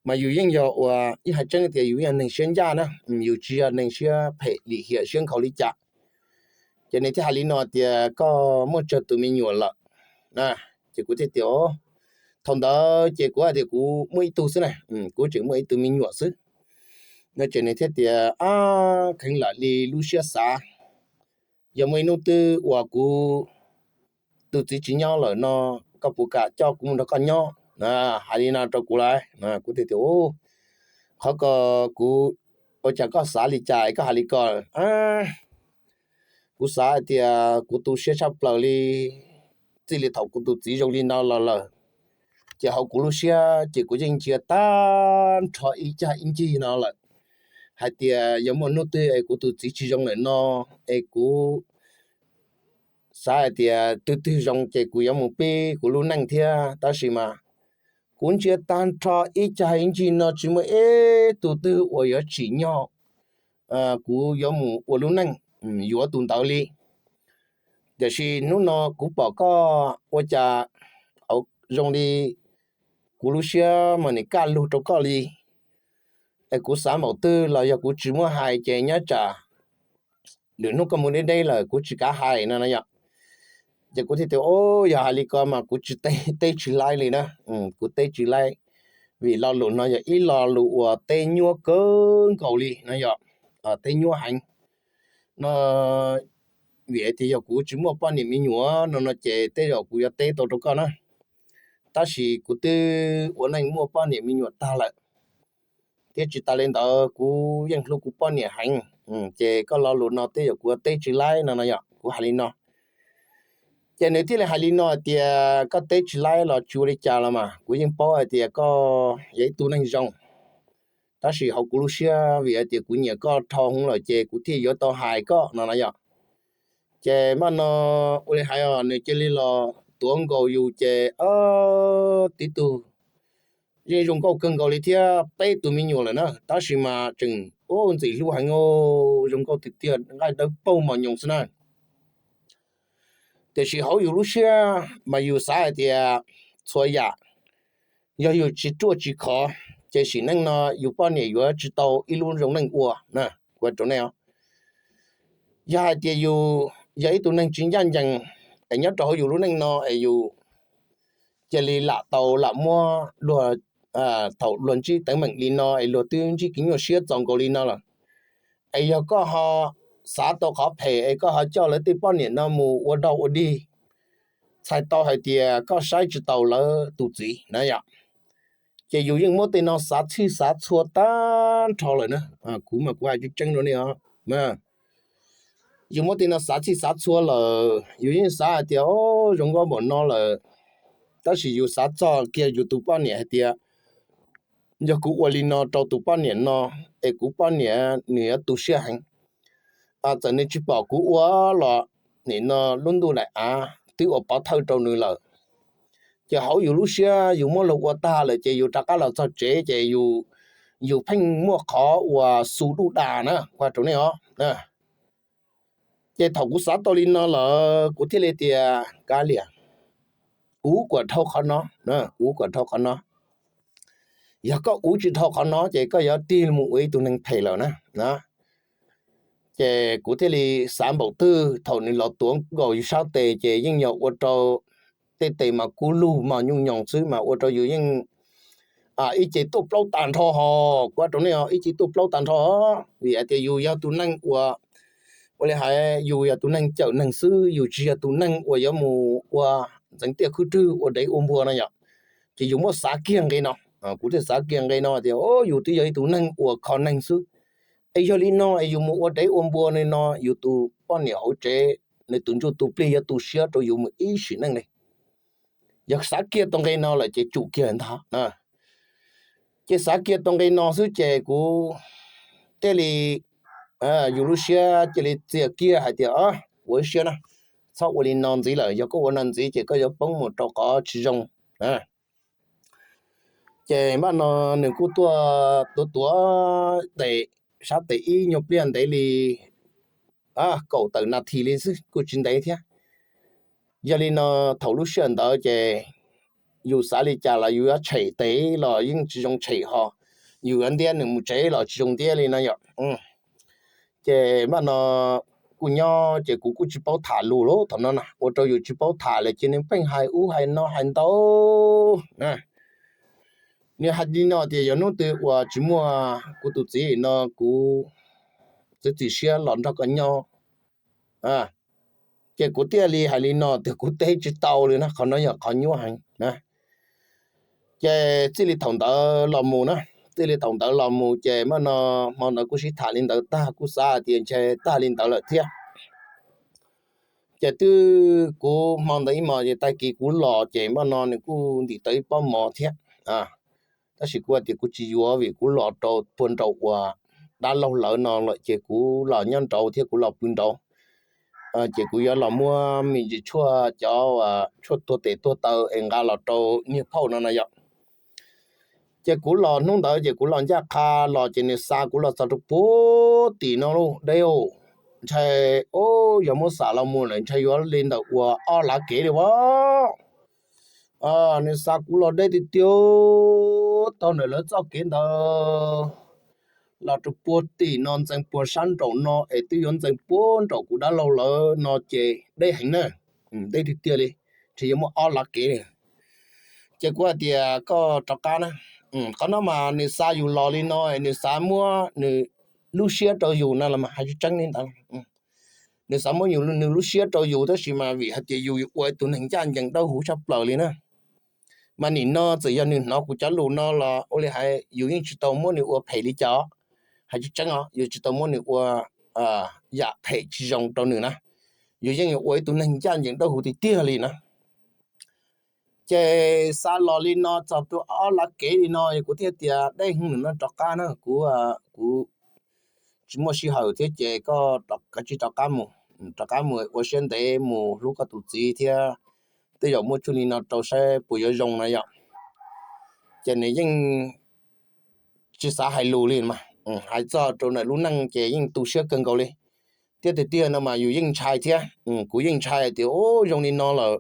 Mas yus yeej yog uas ib hais tseeb tias yus yog neeg siab ncaj na, yus tsis yog neeg siab phem lim hiam siab nkhaus li cas. Ces nws thiaj hais li no tias, koj muaj tsawg tus me nyuam lawm? Ces kuv thiaj tias, thaum ntawd ces kuv hais tias kuv muaj ib tug xwb na, kuv tseem muaj ib tug me nyuam xwb. No ces nws thiaj tias, ab, kheev lam li lub siab xav, yog muaj ib hnub twg uas kuv tus txiv tsis nyob lawm no, koj puas kam coj kuv mus nrog koj nyob? Hais li no rau kuv lawm. Kuv thiaj tias, qhov ko kuv, ua cas koj xav li cas koj hais li ko? Kuv xav hais tias kuv tu siab tshaj plaws li, txij li thaum kuv tus txiv zoo li no los lawm, ces hauv kuv lub siab ces kuv yeej ntsia tag nrho ib cag ib ncig no lawm, hais tias yog muaj hnub twg es kuv tus txiv tsis zoo lawm no, es kuv xav hais tias twg twg zoo ces kuv yuav mus pib kuv lub neej thiab, tab sis mas Kuv ntsia tag nrho ib cag ib ncig no tsis muaj ib tug twg uas yuav tsim nyog kuv yuav mus ua lub neej yuav tus ntawd li. Tiam sis hnub no kuv pom koj ua cas zoo li kuv lub siab mas nim kaj lug rau koj li. Es kuv xav npaum twg los yog kuv tsis muaj hais ces nyob tsam lwm hnub koj mus deb deb lawm kuv tsis kav hais no no yom. Ces kuv thiaj tias, o, yog hais li ko mas kuv tsis teb, teb tsis laib li na. Kuv teb tsis laib, vim lo lus no yog ib lo lus uas teb nyuaj kawg nkaus li no yom, teb nyuaj heev no. Vim tias yog kuv tsis muaj poj niam me nyuam no no ces tej zaum kuv yuav teb tau rau koj na. Tab sis kuv twb ua neej muaj poj niam me nyuam tag lawm, thiab tsis tas li ntawd kuv yeej hlub kuv poj niam heev. Ces koj lo lus no tej zaum kuv yuav teb tsis laib no no yom, kuv hais li no. Ces nws thiaj li hais li no hais tias koj teb tsis laib los tsis ua li cas los mas kuv yeej paub hais tias koj yog ib tug neeg zoo. Tab sis hauv kuv lub siab vim hais tias kuv nyiam koj dhau hwv lawm ces kuv thiaj yuav tau hais koj no no yom. Ces npaj no ua li hais os, nws cia li los tuav nkaus yus ces tib tug yeej zoo nkauj kawg nkaus li thiab peb tus me nyuam lawm na, tab sis mas tseem ntxim hlub heev, zoo nkauj tiag tiag, nqaij dawb paug mos nyoos xwb na. Tiam sis hauv yus lub siab mas yus xav hais tias txhua yam yog yus tsis ruaj tsis khov ces sim neej no yus poj niam yuav tsis tau ib lub zoo neej ua na. Kuv rau nej os, yog hais tias yus yog ib tug neeg tsis ncaj ncees es nyob rau hauv yus lub neej no es yus cia li lam tau lam muab luag, thaum luag ntsib teeb meem li no es luag twb ntsib kev nyuaj siab txaus nkaus li no lawm, es yog koj ho xav tau qhov phem es koj ho coj lawv tej poj niam no mus ua dog ua dig, txhais tau hais tias koj saib tsis taus lawv tus txiv na yom. Ces yus yeej muab tej no xav txhij xav txhua tag nrho lawm na. Kuv mas kuv hais tseeb tseeb rau nej os, yus muab tej no xav txhij xav txhua lawm, yus yeej xav hais tias o, zoo nkauj npaum no lawm, tab sis yus xav txog kiag yus tus poj niam hais tias yog kuv ua li no rau tus poj niam no es kuv poj niam nws yuav tu siab heev. Txawm nws tsis pom kuv ua los nim no lub ntuj daim av twb ua pov thawj rau nws lawm. Ces hauv yus lub siab yus muab luag ua tag lawm ces yus rov qab los txog tsev ces yus pheej muaj qhov uas xu duj das na, kuv rau nej os. Ces thaum kuv xav tau li no lawm kuv thiaj li tias kav liam, uv kuam dhau qhov no, uv kuam dhau qhov no. Yog koj uv tsis dhau qhov no ces koj yuav tig mus ua ib tug neeg phem lawm na. Ces kuv thiaj li xav npaum twg thaum nws los tuav nkaus yus sab tes ces yeej yog ua rau tej tes mas kub lug mos nyuj nyoos xwb mas ua rau yus yeej ib ce tuaj plaub tag nrho ho, kuv rau nej os, ib ce tuaj plaub tag nrho. Vim hais tias yus yog tus neeg uas, ua li hais yus yog tus neeg cawm neeg xwb, yus tsis yog tus neeg uas yuav mus ua ntxeev tiaj khwb rwg ua dev ua npua no yom. Ces yus muab xav kiag nqe no, kuv thiaj xav kiag nqe no tias yus twb yog ib tus neeg uas kho neeg xwb. Es yog li no es yus mus ua dev ua npua li no yus tus poj niam hauv tsev nws tus ntsuj tus plig yuav tu siab rau yus mus ib sim neej li. Yog xav kiag tau nqe no lawm ces tsum kiag ntag. Ces xav kiag tau nqe no xwb ces kuv thiaj li, yus lub siab cia li txias kiag hais tias ua ib siab na, txhob ua li no ntxiv lawm, yog koj ua no ntxiv ces koj yuav poob mus rau qhov tsis zoo. Ces npaj no nws kuj tuaj tuav tuav tes, sab tes ib nyuag pliag ntev li kaum tawm nas this li xwb kuj tsis ntev thiab. Yog li no thaum lub sij hawm ntawd ces yus xav li cas los yus yuav tshem tes los yeej tsis zoo tshem ho, yus yuav ntiab nws mus tsev los tsis zoo ntiab li no yom. Ces npaj no kuj nyob ces kuv kuj tsis paub tham lus lawm thaum no na, ua rau yus tsis paub tham lawm ces nws pheej hais ub hais no hais ntau. Nws hais li no tias yog hnub twg uas tsis muaj kuv tus txiv no kuv txiav txim siab los nrog koj nyob. Ces kuv thiaj li hais li no tias kuv teb tsis tau li na, qhov no yog qhov nyuaj heev na. Ces txij li thaum ntawd los mus na, txij li thaum ntawd los mus ces npaj no hmo ntawd kuj sib tham li ntawd tag kuj xav hais tias ntshe tag li ntawd lawm thiab. Ces twb kuv hmo ntawd ib hmos ces tag kis kuv los ces npaj no nws kuj ntim tau ib pob mov thiab. Tab sis kuv hais tias kuv tsis yuav vim kuv los rau puag nraum uas dab laug lawv no lawm ces kuv los nyob nraud thiab kuv los pw nraud. Ces kuv yuav los muab me ntsis tshuaj, cov tshuaj tuag tes tuag taw es nqa los rau niag phauj no no yom. Ces kuv los hnub ntawd ces kuv los ncaj qha los ces nws xa kuv los txog rau puag tim no lauj, deb ntshai, yog muab xam los mus lawm ntshai yuav li ntawm uas ob lav kev li as. Nws xa kuv los deb tiag tiag, taug ntawm lawv txoj kev ntawd los rau puag tim no ntxees puag sab nraum no es twb yuav ntxees puag nraum kuv dab laug lawv no ces deb heev na, deb tiag tiag li, ntshe yuav muaj ob lav kev li. Ces kuv hais tias koj rov qab na. Qhov no mas nws xa yus los li no, nws xav muab nws lub siab rau yus no los mas hais tseeb tseeb li ntawd. Nws xav muab nws lub siab rau yus tab sis mas vim hais tias yus ua ib tug neeg ncaj ncees dawb huv tshaj plaws li na. Mas nim no txawm yog nws hnov kuv cov lus no los ua li hais yus yeej tsis tau muab nws ua phem li cas, hais tseeb tseeb os, yus tsis tau muab nws ua yam phem tsis zoo rau nws na. Yus yeej yuav ua ib tug neeg ncaj ncees dawb huv tiag tiag li na. Ces xa los li no txog rau ob lav kev li no kuv thiaj tias deb heev lawm no rov qab na, kuv, kuv tsis muaj sij hawm thiab ces koj kav tsij rov qab mus, rov qab mus ua siab ntev mus hlub koj tus txiv thiab, tej zaum muaj tsuj li no rau saib puas yuav zoo no yom. Ces nws yeej tsis xav hais lus li mas, hais txog rau ntawm lub neej ces yeej tu siab kawg nkaus li. Thiab tiag tiag no mas yus yeej ntshai thiab, kuv yeej ntshai tias zoo li no lawm,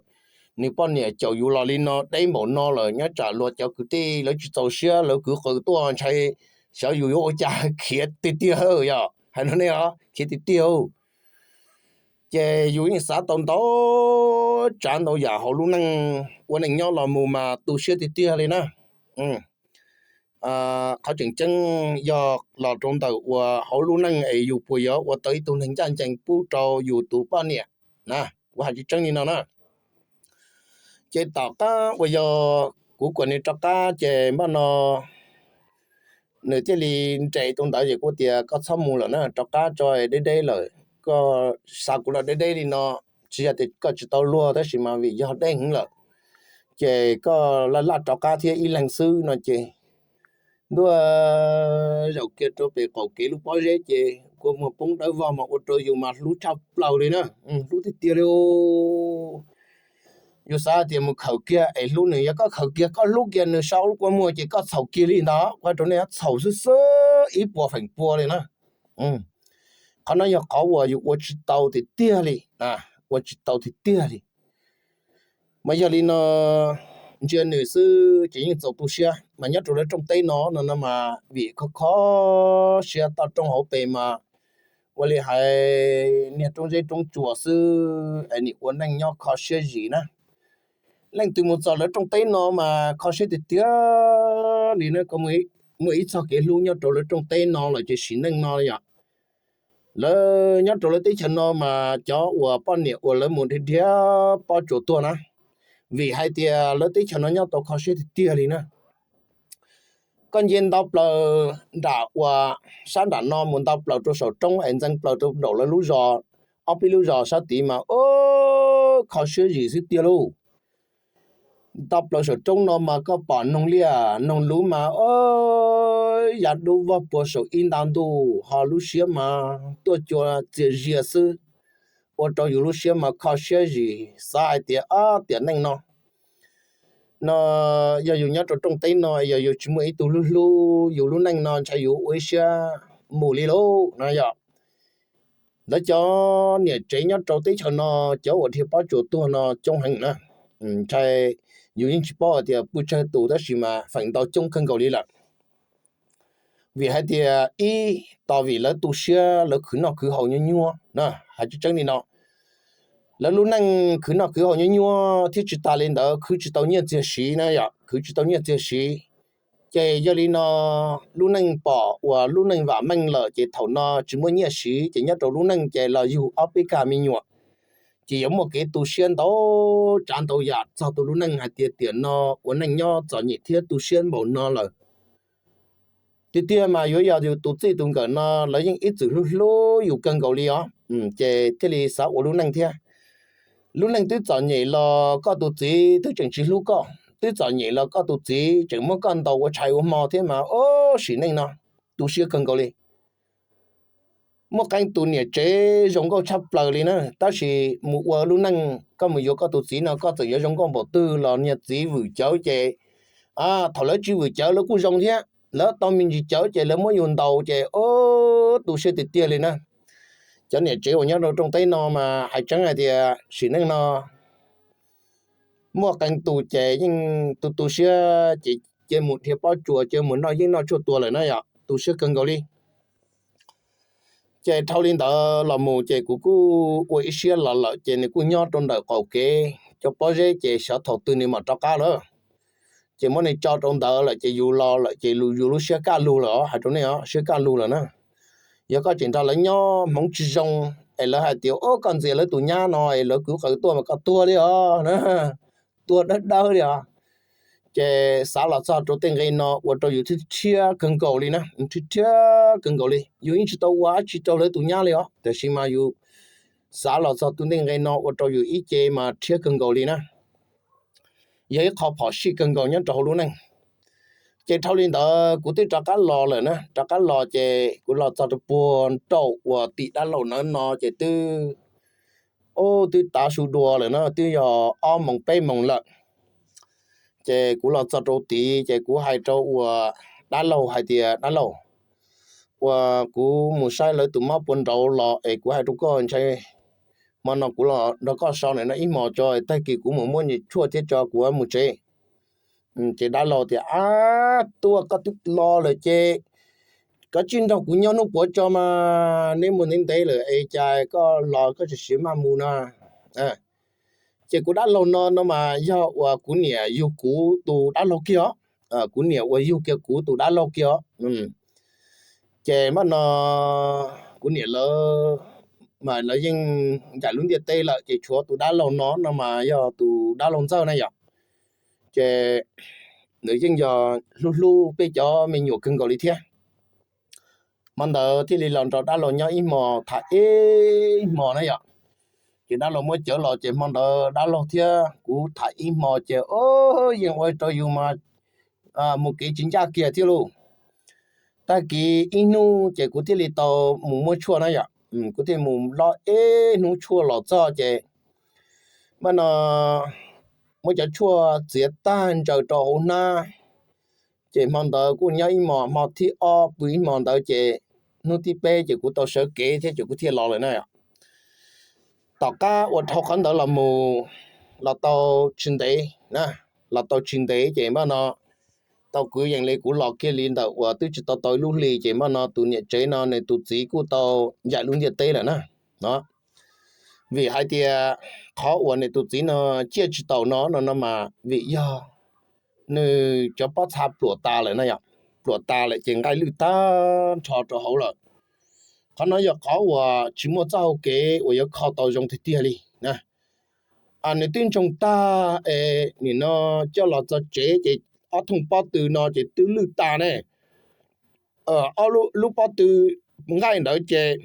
nws poj niam caum yus los li no deb npaum no lawm nyob tsam luag cov kwv tij lawv tsis txaus siab lawv kwv qw tuaj ntshai xyov yus yuav ua cas khiav tiag tiag yom, hais no ne os, khiav tiag tiag. Ces yus yeej xav tau ntau tsav ntau yam hauv lub neej, ua neej nyob los mus mas tu siab tiag tiag li na. Qhov tseem ceeb yog los rau ntawm uas hauv lub neej es yus puas yuav ua tau ib tug neeg ncaj ncees pub rau yus tus poj niam na, kuv hais tseeb tseeb li no na. Ces tom qab uas yog kuv kom nws rov qab ces npaj no nws thiaj li nres tus ntawd ces kuv tias koj txhob mus lawm na, rov qab tso, deb deb lawm, koj xa kuv los deb deb li no, tsis yog tias koj tsis tau luag tab sis mas vim yog deb heev lawm, ces koj laj laj rov qab thiab ib leeg xwb no ces ntuj, zaum kiag rau pem qaum kev lub pob zeb ces kua muag poob dawb vog mas ua rau yus mas hlub tshaj plaws li na, hlub tiag tiag li. Yus xav tias mus khawm kiag es hlub nws, yog koj khawm kiag koj hlub kiag nws saum lub kua muag ces koj txhaum kiag li ntag, kuv hais rau nej txhaum xwb xwb ib puas feem pua li na. Qhov no yog qhov uas yus ua tsis tau tiag tiag li, ua tsis tau tiag tiag li. Mas yog li no ntsia nws xwb ces yeej txaus tu siab, mas nyob rau lawv rooj teb no no no mas vim kho kho siab toj roob hauv pes mas ua li hais niag roob zeb roob tsuas xwb es nim ua neej nyob kho siab zim na. Leej twg mus txog lawv rooj teb no mas kho siab tiag tiag li na, muaj ib txoj kev hlub nyob rau lawv rooj teb no lawm ces sim neej no yom. Lawv nyob rau lawv teb chaws no mas cov uas poj niam uas lawv mus dhia dhia pob tsuas tuag na, vim hais tias lawv teb chaws no nyob tau kho siab tiag tiag li na. Koj nce ntau plaws nram uas sab nram no mus ntau plaws rau saum roob es ntxeev plaws rau nraum lawv lub zos, ob peb lub zos sab tid mas kho siab zim xwb tiag lauj. Ntau plaws saum roob no mas koj pom noog liaj noog luv mas yav dub vog puag saum ib nta ntuj ho lub siab mas tuaj cua txias zias xwb, ua rau yus lub siab mas kho siab zim xav hais tias ob tiam neej no no yog yus nyob rau rooj teb no yog yus tsis muaj ib tug hlub hlub yus lub neej no ntshai yus ua ib siab mus li lauj no yom. Lawv cov niam tsev nyob rau teb chaws no cov uas dhia pob tsuas tuag no coob heev na. Ntshai yus yeej tsis paub hais tias pw tsawg tus tab sis mas feem ntau coob kawg nkaus li lawm. Vim hais tias ib, tos vim lawv tu siab lawv khwv noj khwv haus nyuaj nyuaj na, hais tseeb tseeb li no. Lawv lub neej khwv noj khwv haus nyuaj nyuaj thiab tsis tas li ntawd khwv tsis tau nyiaj txiag siv na yom, khwv tsis tau nyiaj txiag siv. Ces yog li no lub neej pom uas lub neej vam meej lawm ces thaum no tsis muaj nyiaj siv ces nyob rau lub neej ces los yug ob peb kaj me nyuam, ces yuav muaj kev tu siab ntau tsav ntau yam txog tus lub neej hais tias tiam no ua neej nyob txom nyem thiab tu siab npaum no lawm. Tiag tiag mas yuav yog yus tus txij tus nkawm no lawv yeej ib txwm hlub hlub yus kawg nkaus li os, ces thiaj li xav ua lub neej thiab. Lub neej twb txom nyem los koj tus txiv twb tseem tsis hlub koj, twb txom nyem los koj tus txiv tseem muab koj ntaus ua tshais ua hmo thiab mas sim neej no tu siab kawg nkaus li. Muaj qee tus niam tsev zoo nkauj tshaj plaws li na, tab sis mus ua lub neej koj mus yuav koj tus txiv no koj txawm yuav zoo nkauj npaum twg los niag txiv vwm cawv ces Thaum lawv tsis vwm cawv lawv kuj zoo thiab, lawv tau me ntsis cawv ces lawv muab yus ntaus ces ub tu siab tiag tiag li na. Cov niam tsev uas nyob rau rooj teb no mas hais tseeb hais tias sim neej no muaj qee tus ces yeej tu tu siab ces cia mus dhia pob tsuas cia mus noj yeeb noj tshuaj tua lawm na yom, tu siab kawg nkaus li. Ces dhau li ntawd los mus ces kuv kuj ua ib siab los lawm ces nws kuj nyob rau ntawm qaum kev cov pob zeb ces xyov thaum twg nws mam rov qab lawm. Ces muab nws tso rau ntawd lawm ces yus los lawm ces yus lub siab kaj lug lawm os, hais rau nej os, siab kaj lug lawm na. Yog koj tseem nrog lawv nyob hmoov tsis zoo es lawv hais tias ub koj ntxias lawv tus nyab no es lawv kwv qees tuaj mas koj tuag li os, tuag dawb dawb li os. Ces xav los txog rau tej nqe no ua rau yus thiab rhiab kawg nkaus li na, rhiab rhiab kawg nkaus li. Yus yeej tsis tau ua dab tsi rau lawv tus nyab li os, tiam sis mas yus xav los txog tus tej nqe no ua rau yus ib ce mas rhiab kawg nkaus li na. Yog ib qho phom sij kawg nkaus nyob rau hauv lub neej. Ces dhau li ntawd kuv twb rov qab los lawm na, rov qab los ces kuv los txog rau puag nraum uas tim dab laug nawb no ces twb, ub, twb tav su dua lawm na, twb yog ob moos peb moos lawm. Ces kuv los txog rau tid ces kuv hais rau uas dab laug hais tias dab laug, uas kuv mus saib lawv tus mob puas nraud los es kuv hais rau koj ntshai hmo no kuv los nrog koj so ntawm no ib hmos tso, tag kis kuv mus muab nyuam tshuaj thiab tso kuv mus tsev. Ces dab laug tias ab tuaj koj twb los lawm ces koj tsis nrog kuv nyob hnub puav tso mas, neb mus ntev ntev lawm es cas koj los koj tsis siv maj mus no. Ces kuv dab laug no no mas yog uas kuv niam yug kuv tus dab laug kiag os, kuv niam uas yug kiag kuv tus dab laug kiag os. Ces mas no kuv niam lawv mas lawv yeej ncaim lub ntiaj teb lawm ces tshuav tus dab laug no no mas yog tus dab laug ntxawg na yom. Ces nws yeej yog hlub hlub peb cov me nyuam kawg nkaus li thiab. Hmo ntawd thiaj li los nrog dab laug nyob ib hmos tham ib hmos na yom. Ces dab laug muab cawv los ces hmo ntawd dab laug thiab kuv tham ib hmos ces yeej ua rau yus mas mus kev tsis ncaj kiag thiab lauj. Tag kis ib hnub ces kuv thiaj li tau mus muab tshuaj na yom, kuv thiaj mus lob ib hnub tshuaj los txog ces mas no muab cov tshuaj txiav tag ntsaws rau hauv hnab. Ces hmo ntawd kuj nyob ib hmos, hmo thib ob pw ib hmos ntawd ces hnub thib peb ces kuv tau sawv kev thiab ces kuv thiaj los lawm na. Tom qab uas dhau qhov ntawd los mus los tau tsis ntev, los tau tsis ntev ces mas no tau kwv yees li kuv los kiag li ntawm uas twb tsis tau tau ib lub hlis ces mas no tus niam tsev no nws tus txiv kuj tau ncaim lub ntiaj teb lawm na. Vim hais tias qhov uas nws tus txiv no ciaj tsis taus no no no mas vim yog nws cov pob txha pluam tas lawm na yom, pluam tas lawm ces nqaij lwj tag nrho rau hauv lawm. Qhov no yog qhov uas tsis muaj txoj hau kev uas yuav kho tau zoo tiag tiag li. Nws twb ntsoog tag es nim no coj los txog tsev ces ob thooj pob tw no ces twb lwj tas ne. Ob lub pob tw nqaij ntawd ces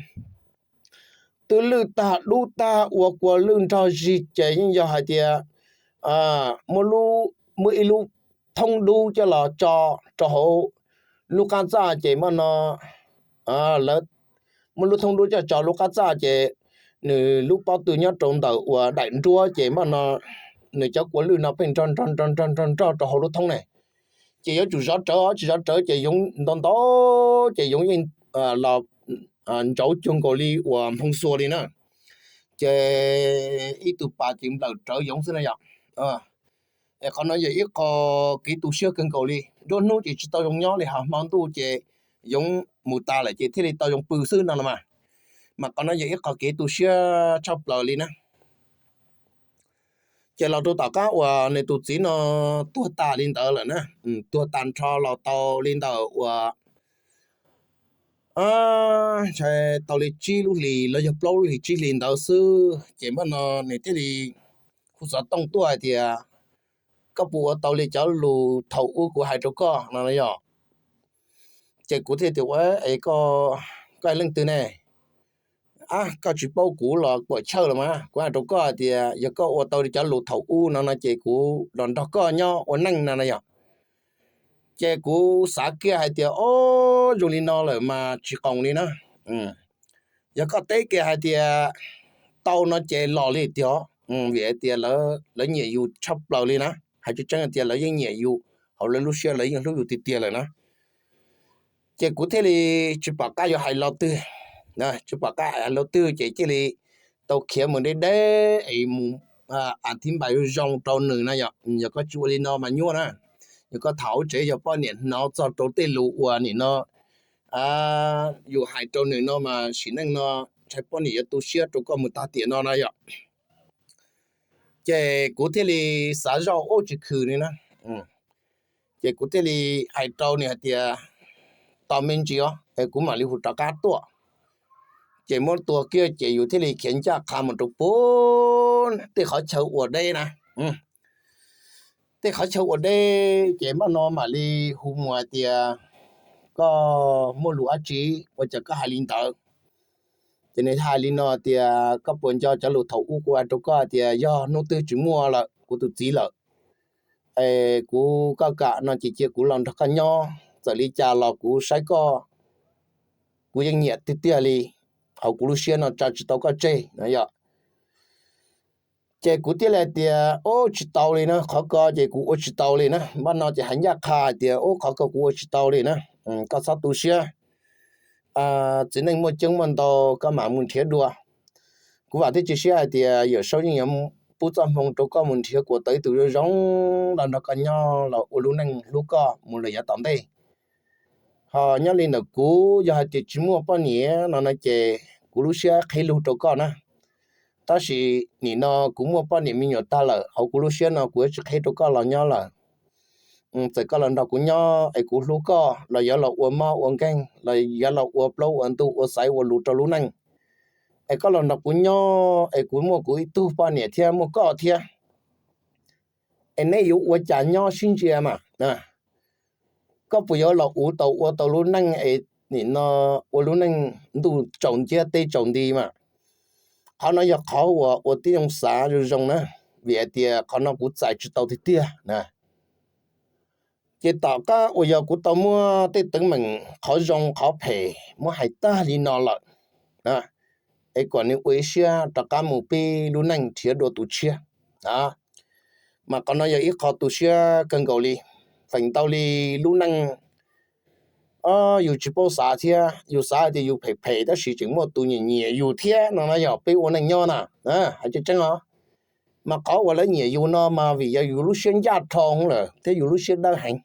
twb lwj tag dub tag ua kua lwj nrog zig ces yeej yog hais tias muaj ib lub thoob dub coj los tso rau hauv lub qab txaj ces mas no muaj lub thoob dub coj tso lub qab txaj ces nws lub pob tw nyob rau ntawm uas daim nruab ces mas no nws cov kua lwj no pheej nrog nrog nrog nrog nrog rau hauv lub thoob ne. Ces yuav tsum zov rawv, tsis zov rawv ces yoov ntau ntau ces yoov yeej los ntsauv cuag nkaus li uas hmoo xua li na. Ces ib tug pas ces nplawm rawv yoov xwb na yom. Es qhov no yog ib qho kev tu siab kawg nkaus li, nruab hnub ces tsis tau zoo nyob li, ho hmo ntuj ces yoov mus tas lawm ces thiaj li tau zoo pw xwb no los mas. Mas qhov no yog ib qho kev tu siab tshaj plaws li na. Ces los rau tom qab uas nws tus txiv no tuag tas li ntawd lawm na, tuag tas nrho los tau li ntawm uas ntshai tau li tsib lub hlis los yog plaub lub hlis tsib hlis ntawd xwb ces mas no nws thiaj li hu xov tooj tuaj hais tias, koj puas ua tau li cov lus thaum ub kuv hais rau koj no yom? Ces kuv thiaj tias ua es koj, koj leej twg ne? Ab, koj tsis paub kuv los puam chawj los mas kuv hais rau koj hais tias yog koj ua tau li cov lus thaum ub no no ces kuv los nrog koj nyob ua neej no no yom. Ces kuv xav kiag hais tias o, zoo li no lawm mas tsis qoos li na. Yog koj teb kiag hais tias tau no ces los li tiag, vim hais tias lawv nyiam yus tshaj plaws li na, hais tseeb tseeb hais tias lawv yeej nyiam yus hauv lawv lub siab lawv yeej hlub yus tiag tiag lawm na. Ces kuv thiaj li tsis pom qab yuav hais lo twg, tsis pom qab hais lo twg ces cia li tau khiav mus deb deb es mus a thib npais zoo zoo rau nws na yom. Yog koj tsis ua li no mas nyuaj na, yog koj tham hauv tsev yog poj niam hnov txog rau tej lus uas nim no yus hais rau nws no mas sim neej no ntshai poj niam yuav tu siab rau koj mus tag tiam no na yom. Ces kuv thiaj li xav zoj ub tsis khwm li na. Ces kuv thiaj li hais rau nws hais tias, tos me ntsis os, kuv mam li hu rov qab tuaj. Ces muab tua kiag ces yus thiaj li khiav ncaj qha mus rau puag tej qhov chaw uas deb na. Tej qhov chaw uas deb ces npaj no mam li hu mus hais tias, koj muaj lus dab tsi ua cas koj hais li ntawd? Ces nws hais li no tias, koj puas nco cov lus thaum ub kuv hais rau koj hais tias yog hnub twg tsis muaj lawm kuv tus txiv lawm, es kuv koj kam no ces cia kuv los nrog koj nyob, txawm li cas los kuv saib koj, kuv yeej nyiam tiag tiag li, hauv kuv lub siab no tsa tsis tau koj tseg no yom. Ces kuv thiaj li hais tias, ub, tsis tau li na, qhov ko ces kuv ua tsis tau li na. Npaj no ces hais ncaj qha hais tias, ub, qhov ko kuv ua tsis tau li na, koj txhob tu siab. Txiv neej muaj coob muaj ntau, koj mam mus nrhiav dua. Kuv vam thiab cia siab hais tias Yawm Saub yeej yuav pub txoj hmoo rau koj mus nrhiav kuas tau ib tug zoo zoo los nrog koj nyob los ua lub neej hlub koj mus lawm yav tom ntej. Ho nyob li ntawm kuv, yog hais tias tsis muaj poj niam no no ces kuv lub siab qhib lug rau koj na. Tab sis nim no kuv muaj poj niam me nyuam tag lawm, hauv kuv lub siab no kuv yuav tsis qhib rau koj los nyob lawm. Txawm koj los nrog kuv nyob es kuv hlub koj los yuav los ua mob ua nkeeg los yuav los ua plaub ua ntug ua xaiv ua lus rau lub neej. Es koj los nrog kuv nyob es kuv muaj kuv ib tug poj niam thiab muaj koj thiab, es neb yuav ua cas nyob sib ntsia mas? Koj puas yuav los uv tau ua tau lub neej es nim no ua lub neej ntuj tsaus nciab teb tsaus nti mas? Qhov no yog qhov uas ua tib zoo xav zoo zoo na, vim hais tias qhov no kuv txais tsis tau tiag tiag na. Ces tom qab uas yog kuv tau muab tej teeb meem qhov zoo qhov phem muab hais tag li no lawm, es kom nws ua ib siab rov qab mus pib lub neej nrhiav dua tus tshiab. Mas qhov no yog ib qho tu siab kawg nkaus li. Feem ntau li lub neej yus tsis paub xav thiab, yus xav hais tias yus phem phem tab sis tseem muaj tus nyiam nyiam yus thiab no na yog peb ua neej nyob na. Hais tseeb tseeb os, mas qhov uas lawv nyiam yus no mas vim yog yus lub siab ncaj rho lawm thiab yus lub siab dawb heev.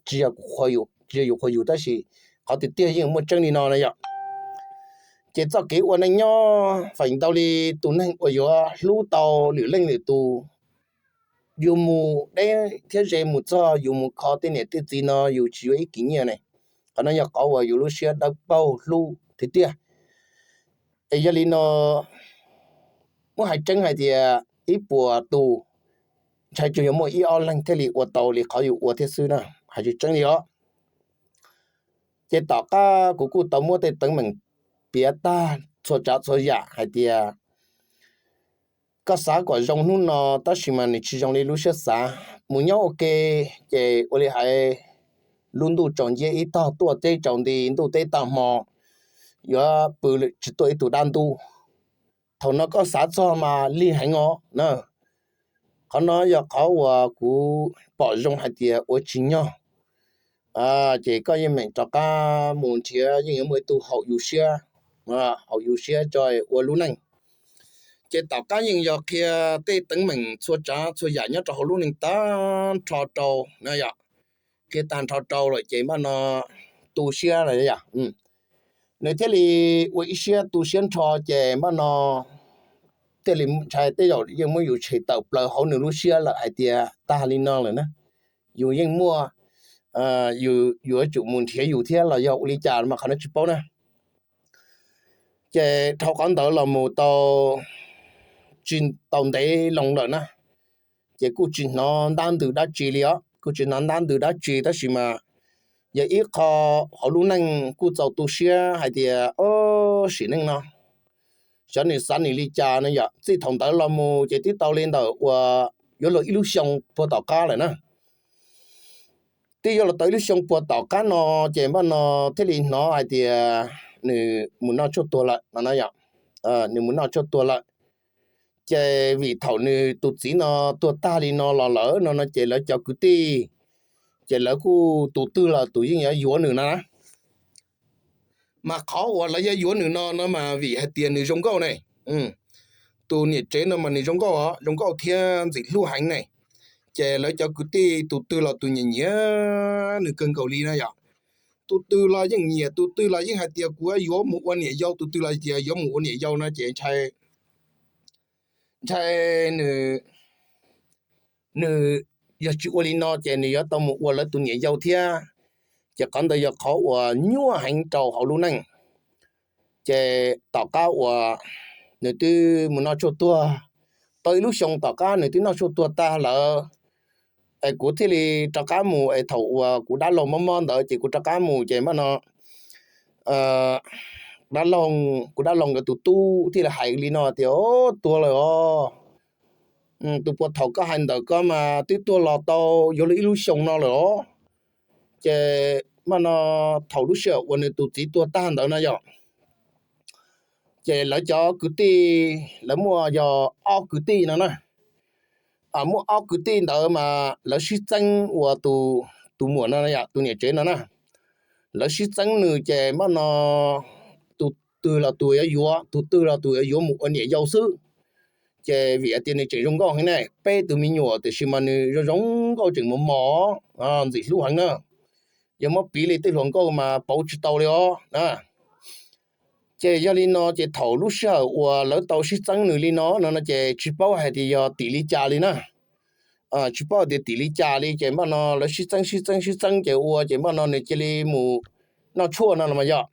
Tsis yog kuv qhuas yus, tsis yog yus qhuas yus tab sis qhov tiag tiag yeej muaj tseeb li no na yom. Ces txoj kev ua neej nyob feem ntau li tus neeg uas yuav hlub tau lwm leej lwm tus, yus mus deb thiab ze mus txog yus mus kho tej niam tej txiv no yus tsis yuav ib kis nyiaj ne. Qhov no yog qhov uas yus lub siab dawb paug hlub tiag tiag. Es yog li no, muab hais tseeb hais tias ib puas tus, ntshai tsuas yuav muaj ib ob leeg thiaj li ua tau li qhov yus ua thiab xwb na, hais tseeb tseeb li os. Ces tom qab kuv kuj tau muab tej teeb meem piav tag txhua tsav txhua yam hais tias koj xav kom zoo hnub no tab sis mas nws tsis zoo li lub siab xav. Mus nyob ua ke ces ua li hais lub ntuj tsaus nciab ib tog tuaj teb tsaus nti ntuj teb tag hmo, yuav pw tsis tuaj ib tug dab ntub. Thaum no koj xav txog mas lig heev os na. Qhov no yog qhov uas kuv pom zoo hais tias ua tsis nyog. Ces koj yeej meem rov qab mus nrhiav yeej yuav muaj ib tug haum yus siab, haum yus siab tso ua lub neej. Ces tom qab yeej yog qhia tej teeb meem txhua tsav txhua yam nyob rau hauv lub neej tag nrho rau na yom. Qhia tag nrho rau lawm ces npaj no tu siab lawm yom. Nws thiaj li ua ib siab tu siab nrho ces npaj no thiaj li ntshai tej zaum yeej muab yus tshem tawm plaws hauv nws lub siab lawm hais tias tag li no lawm na, yus yeej muaj, yus yuav tsum mus nrhiav yus thiab los yog ua li cas mas qhov no tsis paub na. Ces dhau qhov ntawd los mus tau tsis tau ntev loo lawm na, ces kuj tsis hnov ntab ntws dab tsi li os, kuj tsis hnov ntab ntws dab tsi tab sis mas yog ib qho hauv lub neej kuj txaus tu siab hais tias o, sim neej no xyov nws xav nws li cas no yom. Txij thaum ntawd los mus ces twb tau li ntawm uas yuav luag ib lub xyoo puag tom qab lawm na. Twb yuav los tau ib lub xyoo puag tom qab no ces npaj no thiaj li hnov hais tias nws mus noj tshuaj tuag lawm no na yom. Nws mus noj tshuaj tuag lawm. Ces vim thaum nws tus txiv no tuag tag li no los lawm no no ces lawv cov kwv tij Ces lawv kuj tus twg los tus yeej yuav yuav nws no na. Mas qhov uas lawv yuav yuav nws no no mas vim hais tias nws zoo nkauj ne. Tus niam tsev no mas nws zoo nkauj, zoo nkauj thiab ntxim hlub heev ne. Ces lawv cov kwv tij tus twg los tus nyiam nyiam nws kawg nkaus li na yom. Tus twg los yeej nyiam, tus twg los yeej hais tias kuv yuav mus ua niam yau, tus twg los tias yuav mus ua niam yau no ces ntshai, ntshai nws, nws yog tsis ua li no ces nws yuav tau mus ua lawv tus niam yau thiab. Ces qhov ntawd yog qhov uas nyuaj heev rau hauv lub neej. Ces tom qab uas nws twb mus noj tshuaj tuag tau ib lub xyoo, tom qab nws twb noj tshuaj tuag tag lawm, es kuv thiaj li rov qab mus, es thaum uas kuv dab laug mob mob ntawd ces kuv rov qab mus ces mas no dab laug, kuv dab laug nkawd tus tub thiaj li hais li no tias, Tuag lawm os. Tus puas thaum koj hais ntawm koj mas twb tuag los tau yuav luag ib lub xyoo no lawm os. Ces mas no thaum lub sij hawm uas nws tus txiv tuag tag ntawd no yom, ces lawv cov kwv tij, lawv muaj yog ob kwv tij no na. Muaj ob kwv tij ntawd mas lawv sib txeeb ua tus muam no, tus niam tsev no na. Lawv sib txeeb nws ces mas no tus twg los tus yuav yuav, tus twg los tus yuav yuav mus ua niam yau xwb. Ces vim hais tias nws tseem zoo nkauj heev ne, peb tus me nyuam tiam sis mas nws zoo zoo nkauj tseem mos mos, ntxim hlub heev na. Yog muab piv li tej hluas nkauj mas pauv tsis tau li os. Ces yog li no ces thaum lub sij hawm uas lawv tau sib txeeb nws li no no ces tsis paub hais tias yog tim li cas li na. Tsis paub tias tim li cas li ces mas no lawv sib txeeb sib txeeb sib txeeb ces ua ces mas no nws cia li mus noj tshuaj no los mas yog.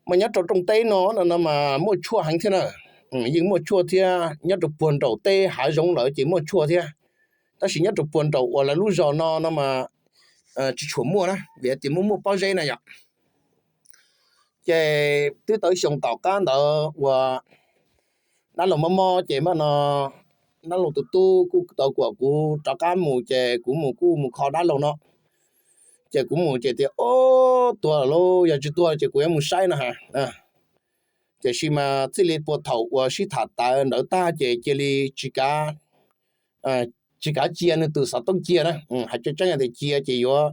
Mas nyob rau rooj teb no no no mas muaj tshuaj heev thiab na. Yeej muaj tshuaj thiab, nyob rau puag nraum teb hav zoov lawm ces muaj tshuaj thiab. Tab sis nyob rau puag nraum uas lawv lub zos no no mas tsis tshua muaj na, vim tias muaj muaj pob zeb na yom. Ces twb tau ib xyoo tom qab ntawd uas dab laug mob mob ces mas no dab laug tus tub kuj tau kuam kuv rov qab mus ces kuv mus kuj mus kho dab laug no. Ces kuv mus ces tias, Ob, tuag lawm, yog tsis tuag ces kuv yuav mus saib no ha. Tiam sis mas txij li puag thaum uas sib tham tas ntawd tag ces cia li tsis kav, tsis kav cia nws tus xov tooj cia na. Hais tseeb tseeb tias cia ces yuav,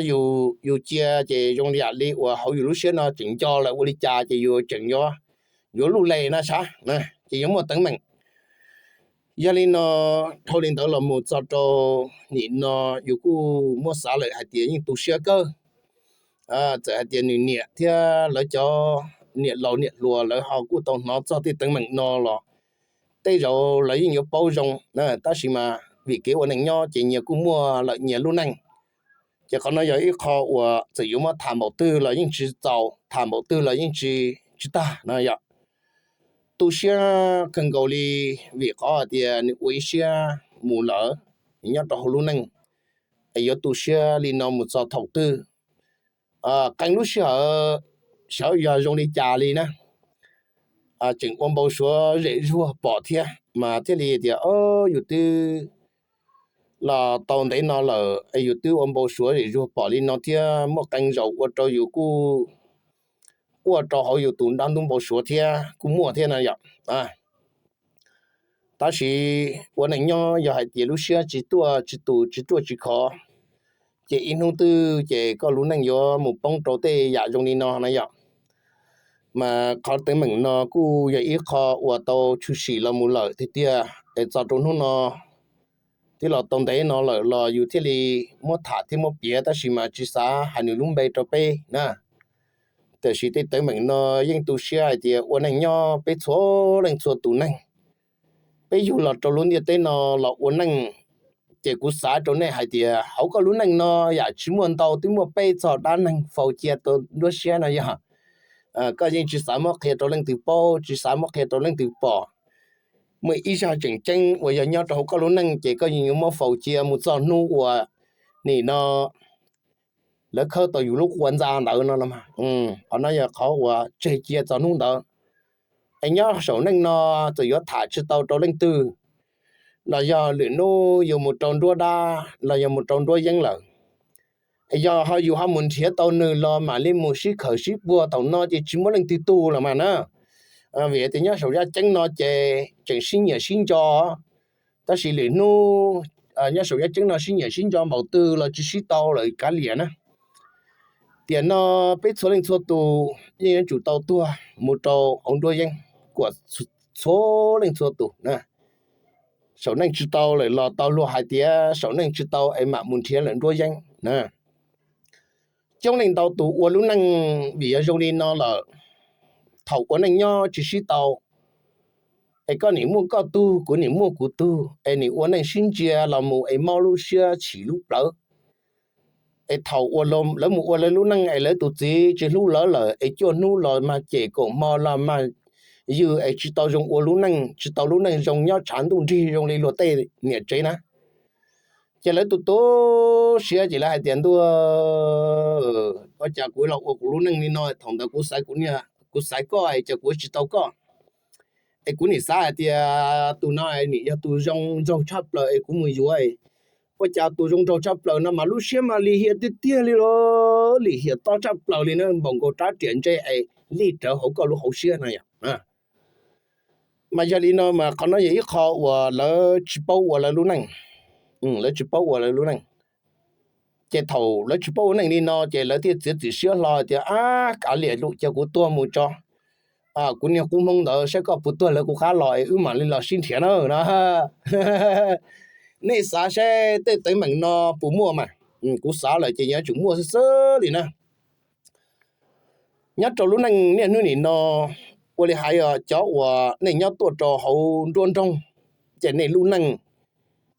yus cia ces zoo yam li uas hauv yus lub siab no tseem nco lawm ua li cas ces yus tseem yuav, yuav luj les na sav, ces yuav muaj teeb meem. Yog li no dhau li ntawd los mus txog rau nim no yus kuj muab xav lawm hais tias yeej tu siab kawg. Txawm hais tias nws niam thiab lawv cov niam laus niam hluas lawv ho kuj tau hnov txog tej teeb meem no los tej zaum lawv yeej yuav paub zoo, tab sis mas vim kev ua neej nyob ces nyias kuj muaj lawm nyias lub neej. Ces qhov no yog ib qho uas txawm yuav muab tham npaum twg los yeej tsis txaus, tham npaum twg los yeej tsis, tsis tag no yom. Tu siab kawg nkaus li vim qhov hais tias nws ua ib siab mus lawm nyob rau hauv lub neej, es yuav tu siab li no mus txog thaum twg? Qee lub sij hawm xyov yog zoo li cas li na, tseem ua npau suav zem zuag pom thiab mas thiaj li tias, Yus twb los tau ntev no lawm es yus twb ua npau suav zem zuag pom li no thiab, muaj qee zaus ua rau yus kuj, ua rau hauv yus tus dab ntub npau suav thiab kuj muaj thiab na yom. Tab sis ua neej nyob yog hais tias lub siab tsis tuaj tsis tus tsis ruaj tsis khov, ces ib hnub twg ces koj lub neej yuav mus poob rau tej yam zoo li no na yom. Mas qhov teeb meem no kuj yog ib qho uas tau tshwm sim los mus lawm tiag tiag es txog rau hnub no twb los tau ntev no lawm los yus thiaj li muab tham thiab muab piav tab sis mas tsis xav hais nws lub npe rau peb na. Tiam sis tej teeb meem no yeej tu siab hais tias ua neej nyob peb txhua leej txhua tus neeg, peb yug los rau lub ntiaj teb no los ua neej, ces kuv xav rau nej hais tias hauv koj lub neej no yam tsis muaj ntau twb muaj peb txog dab neeg faus cia tau nruab siab no yog. Koj yeej tsis xav muab qhia rau leej twg paub, tsis xav muab qhia rau leej twg pom. Muaj ib zaj tseem ceeb uas yog nyob rau hauv koj lub neej ces koj yeej yuav muab faus cia mus txog hnub uas nim no lawv khawb tau yus lub quav ntxa ntawd no. Qhov no yog qhov uas tseg cia txog hnub ntawd. Es nyob saum neej no txawm yuav tham tsis tau rau leej twg, los yog lwm hnub yus mus rau nruab dab los yog mus rau nruab yeeb lawm, es yog ho yus ho mus nrhiav tau nws los mam li mus sib khawm sib puag thaum no ces tsis muaj leej twg tu los mas na. Vim tias nyob saum yaj ceeb no ces tseem sib nyiam sib nco, tab sis lwm hnub nyob saum yaj ceeb no sib nyiam sib nco npaum twg los tsis sib tau lawm kav liam na. Tiam no peb txhua leej txhua tus yeej yuav tsum tau tuag mus rau hauv nruab yeeb kuam txhua leej txhua tus na. Saum neej tsis tau lawm los tau luag hais tias saum neej tsis tau es mam mus nrhiav lawm nruab yeeb na. Coob leej ntau tus ua lub neej vim yog zoo li no lawm, thaum ua neej nyob tsis sib tau, es koj nim muaj koj tug, kuv nim muaj kuv tug, es nim ua neej sib ntsia los mus es mob lub siab chim lub plawv. Es thaum lawv mus ua lawv lub neej es lawv tus txiv tsis hlub lawv lawm es cuaj hnub los mag cem, kaum hmo los mag ywg es tsis tau zoo ua lub neej, tsis tau lub neej zoo nyob tshav ntuj nrig zoo li luag tej niam tsev na. Ces lawv tu tu siab ces lawv hais tias, Ntuj, ua cas kuv los ua kuv lub neej li no, thaum ntawd kuv xaiv kuv niag, kuv xaiv koj es cas kuv tsis tau koj? Es kuv nim xav hais tias tus no nim yog tus zoo nraug tshaj plaws es kuv mus yuav, ua cas tus zoo nraug tshaj plaws no mas lub siab mas lim hiam tiag tiag li los lim hiam tob tshaj plaws li na, npaum nkaus rab riam ntse es lij rawv hauv koj lub hauv siab no yom. Mas yog li no mas qhov no yog ib qho uas lawv tsis paub ua lawv lub neej, lawv tsis paub ua lawv lub neej. Ces thaum lawv tsis paub ua neej li no ces lawv thiaj txiav txim siab hlo tias, Ab, kav liam lus, cia kuv tuag mus tso, kuv niag qub hmoob ntawd saib koj puas tuag lawv kuv qab los es wb mam li los sib nrhiav na no. Nej xav saib tej teeb meem no puas muaj mas, kuv xav lawm ces yuav tsum muaj xwb xwb li na. Nyob rau lub neej niaj hnub nim no, ua li hais cov uas nej nyob tuaj rau hauv nruab nroog, ces nej lub neej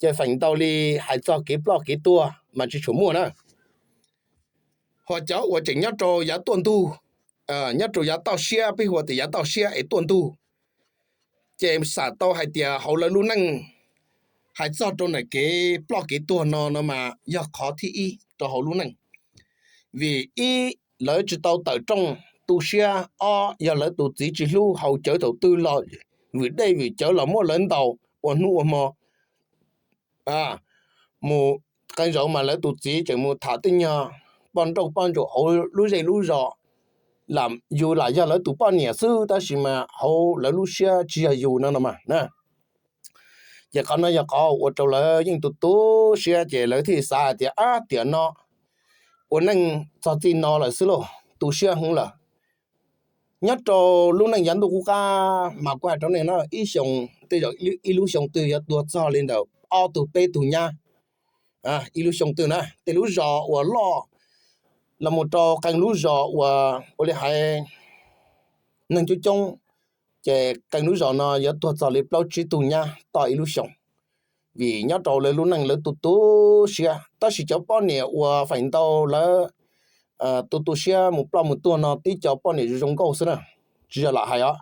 ces feem ntau li hais txog kev ploj kev tuag mas tsis tshua muaj na. Ho cov uas tseem nyob rau yav tuaj ntug, nyob rau yav toj siab, peb hu tias yav toj siab es tuaj ntug, ces xam tau hais tias hauv lawv lub neej hais txog rau ntawm kev ploj kev tuag no no mas yog qhov thib ib rau hauv lub neej. Vim ib, lawv tsis tau tawm rooj tu siab, ob, yog lawv tus txiv tsis hlub, haus cawv thaum twg los vwm dej vwm cawv los muab lawv ntaus ua hnub ua hmo. Mus qee zaus mas lawv tus txiv tseem mus tham tej nyuag poj nrauj poj ntsuam hauv lub zej lub zos, lam yus lam yog lawv tus poj niam xwb tab sis mas hauv lawv lub siab tsis yog yus no no mas. Ces qhov no yog qhov ua rau lawv yeej tu tu siab ces lawv thiaj xav hais tias, Ab, tiam no ua neej txog txij no lawm xwb lauj, tu siab heev lawm. Nyob rau lub neej yav ntuj qub qab mas kuv hais rau nej no, ib xyoo, tej zaum ib lub xyoo twg yuav tuag txog li ntawm ob tug peb tug nyab. Ib lub xyoo twg na, tej lub zos uas loj los mus rau qee lub zos uas ua li hais neeg coob coob, ces qee lub zos no yuav tuag txog li plaub tsib tug nyab toj ib lub xyoo. Vim nyob rau lawv lub neej lawv tu tu siab, tab sis cov poj niam uas feem ntau lawv tu tu siab mus ploj mus tuag no tib co poj niam zoo zoo nkauj xwb na, tsis yog lam hais os.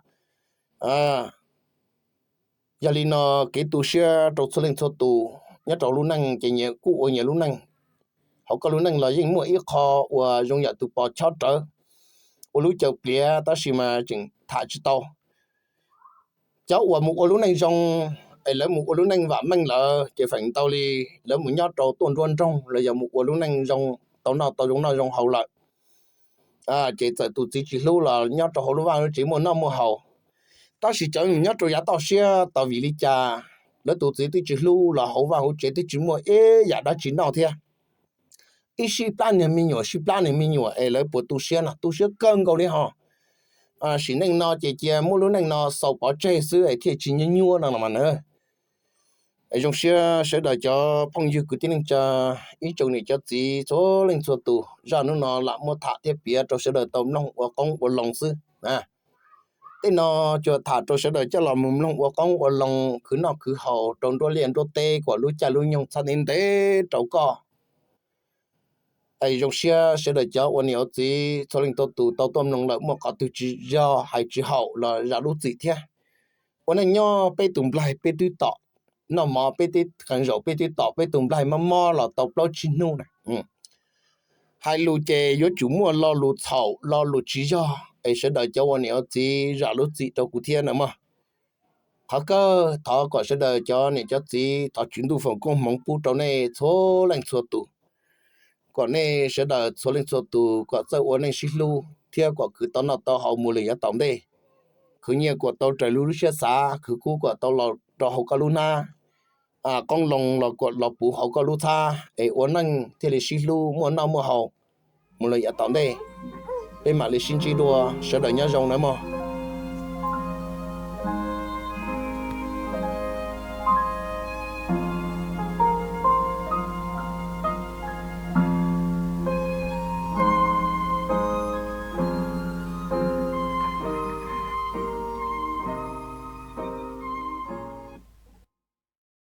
Yog li no, kev tu siab rau txhua leej txhua tus nyob rau lub neej ces nyias kuj ua nyias lub neej. Hauv koj lub neej los yeej muaj ib qho uas zoo yam tus pos chob rawv, ua lub caws pliav tab sis mas tseem tham tsis tau. Cov uas mus ua lub neej zoo, es lawv mus ua lub neej vam meej lawm ces feem ntau li lawv mus nyob rau tuaj nruab nroog los yog mus ua lub neej zoo, tau noj tau zoo noj zoo haus lawm, ces txawm tus txiv tsis hlub los nyob rau hauv lub vaj lub tsev muaj noj muaj haus. Tab sis cov nyob rau yav toj siab, tos vim li cas lawv tus txiv twb tsis hlub los hauv vaj hauv tsev twb tsis muaj ib yam dab tsi noj thiab. Ib sib plab niag me nyuam sib plab niag me nyuam es lawv puas tu siab no? Tu siab kawg nkaus li ho. Sim neej no ces cia muab lub neej no xaus pov tseg xwb es thiaj tsis nyuaj nyuaj no los mas na. Zoo siab sawv daws cov phooj ywg kwv tij neej tsa, ib tsoom niam cov txiv txhua leej txhua tus, zaj hnub no lam muab tham thiab piav rau sawv daws tau mloog ua qoob ua loo xwb. Tej no tsuas tham rau sawv daws coj los mus mloog ua qoob ua loo khwv noj khwv haus rau nruab liaj nruab teb kom lub caij lub nyoog txhob ntev ntev rau koj. Es zoo siab sawv daws cov ua niam ua txiv txhua leej txhua tus tau tuaj mloog lawm muaj qhov twg tsis yog hais tsis haum los zam lub txim thiab. Ua neej nyob peb tus nplaig peb twb tom, noj mov peb twb qee zaum peb twb tom, peb tus nplaig mob mob los tau plaub tsib hnub na. Hais lus ces yuav tsum muaj lo lus txhaum lo lus tsis yog es sawv daws cov ua niam ua txiv zam lub txim rau kuv thiab na mog. Qhov kawg thov kom sawv daws cov niam cov txiv thov Tswv Ntuj foom koob hmoov pub rau nej txhua leej txhua tus, kom nej sawv daws txhua leej txhua tus kom txawj ua neej sib hlub thiab kom khwv tau noj tau haus mus lawm yav tom ntej. Khwv nyiaj kom tau raws li lub siab xav, khwv kub kom tau los rau hauv koj lub hnab. qoob loo los kuam los puv hauv koj lub txhab es ua neej thiaj li sib hlub muaj noj muaj haus mus lawm yav tom ntej. Peb mam li sib ntsib dua, sawv daws nyob zoo nawb mog.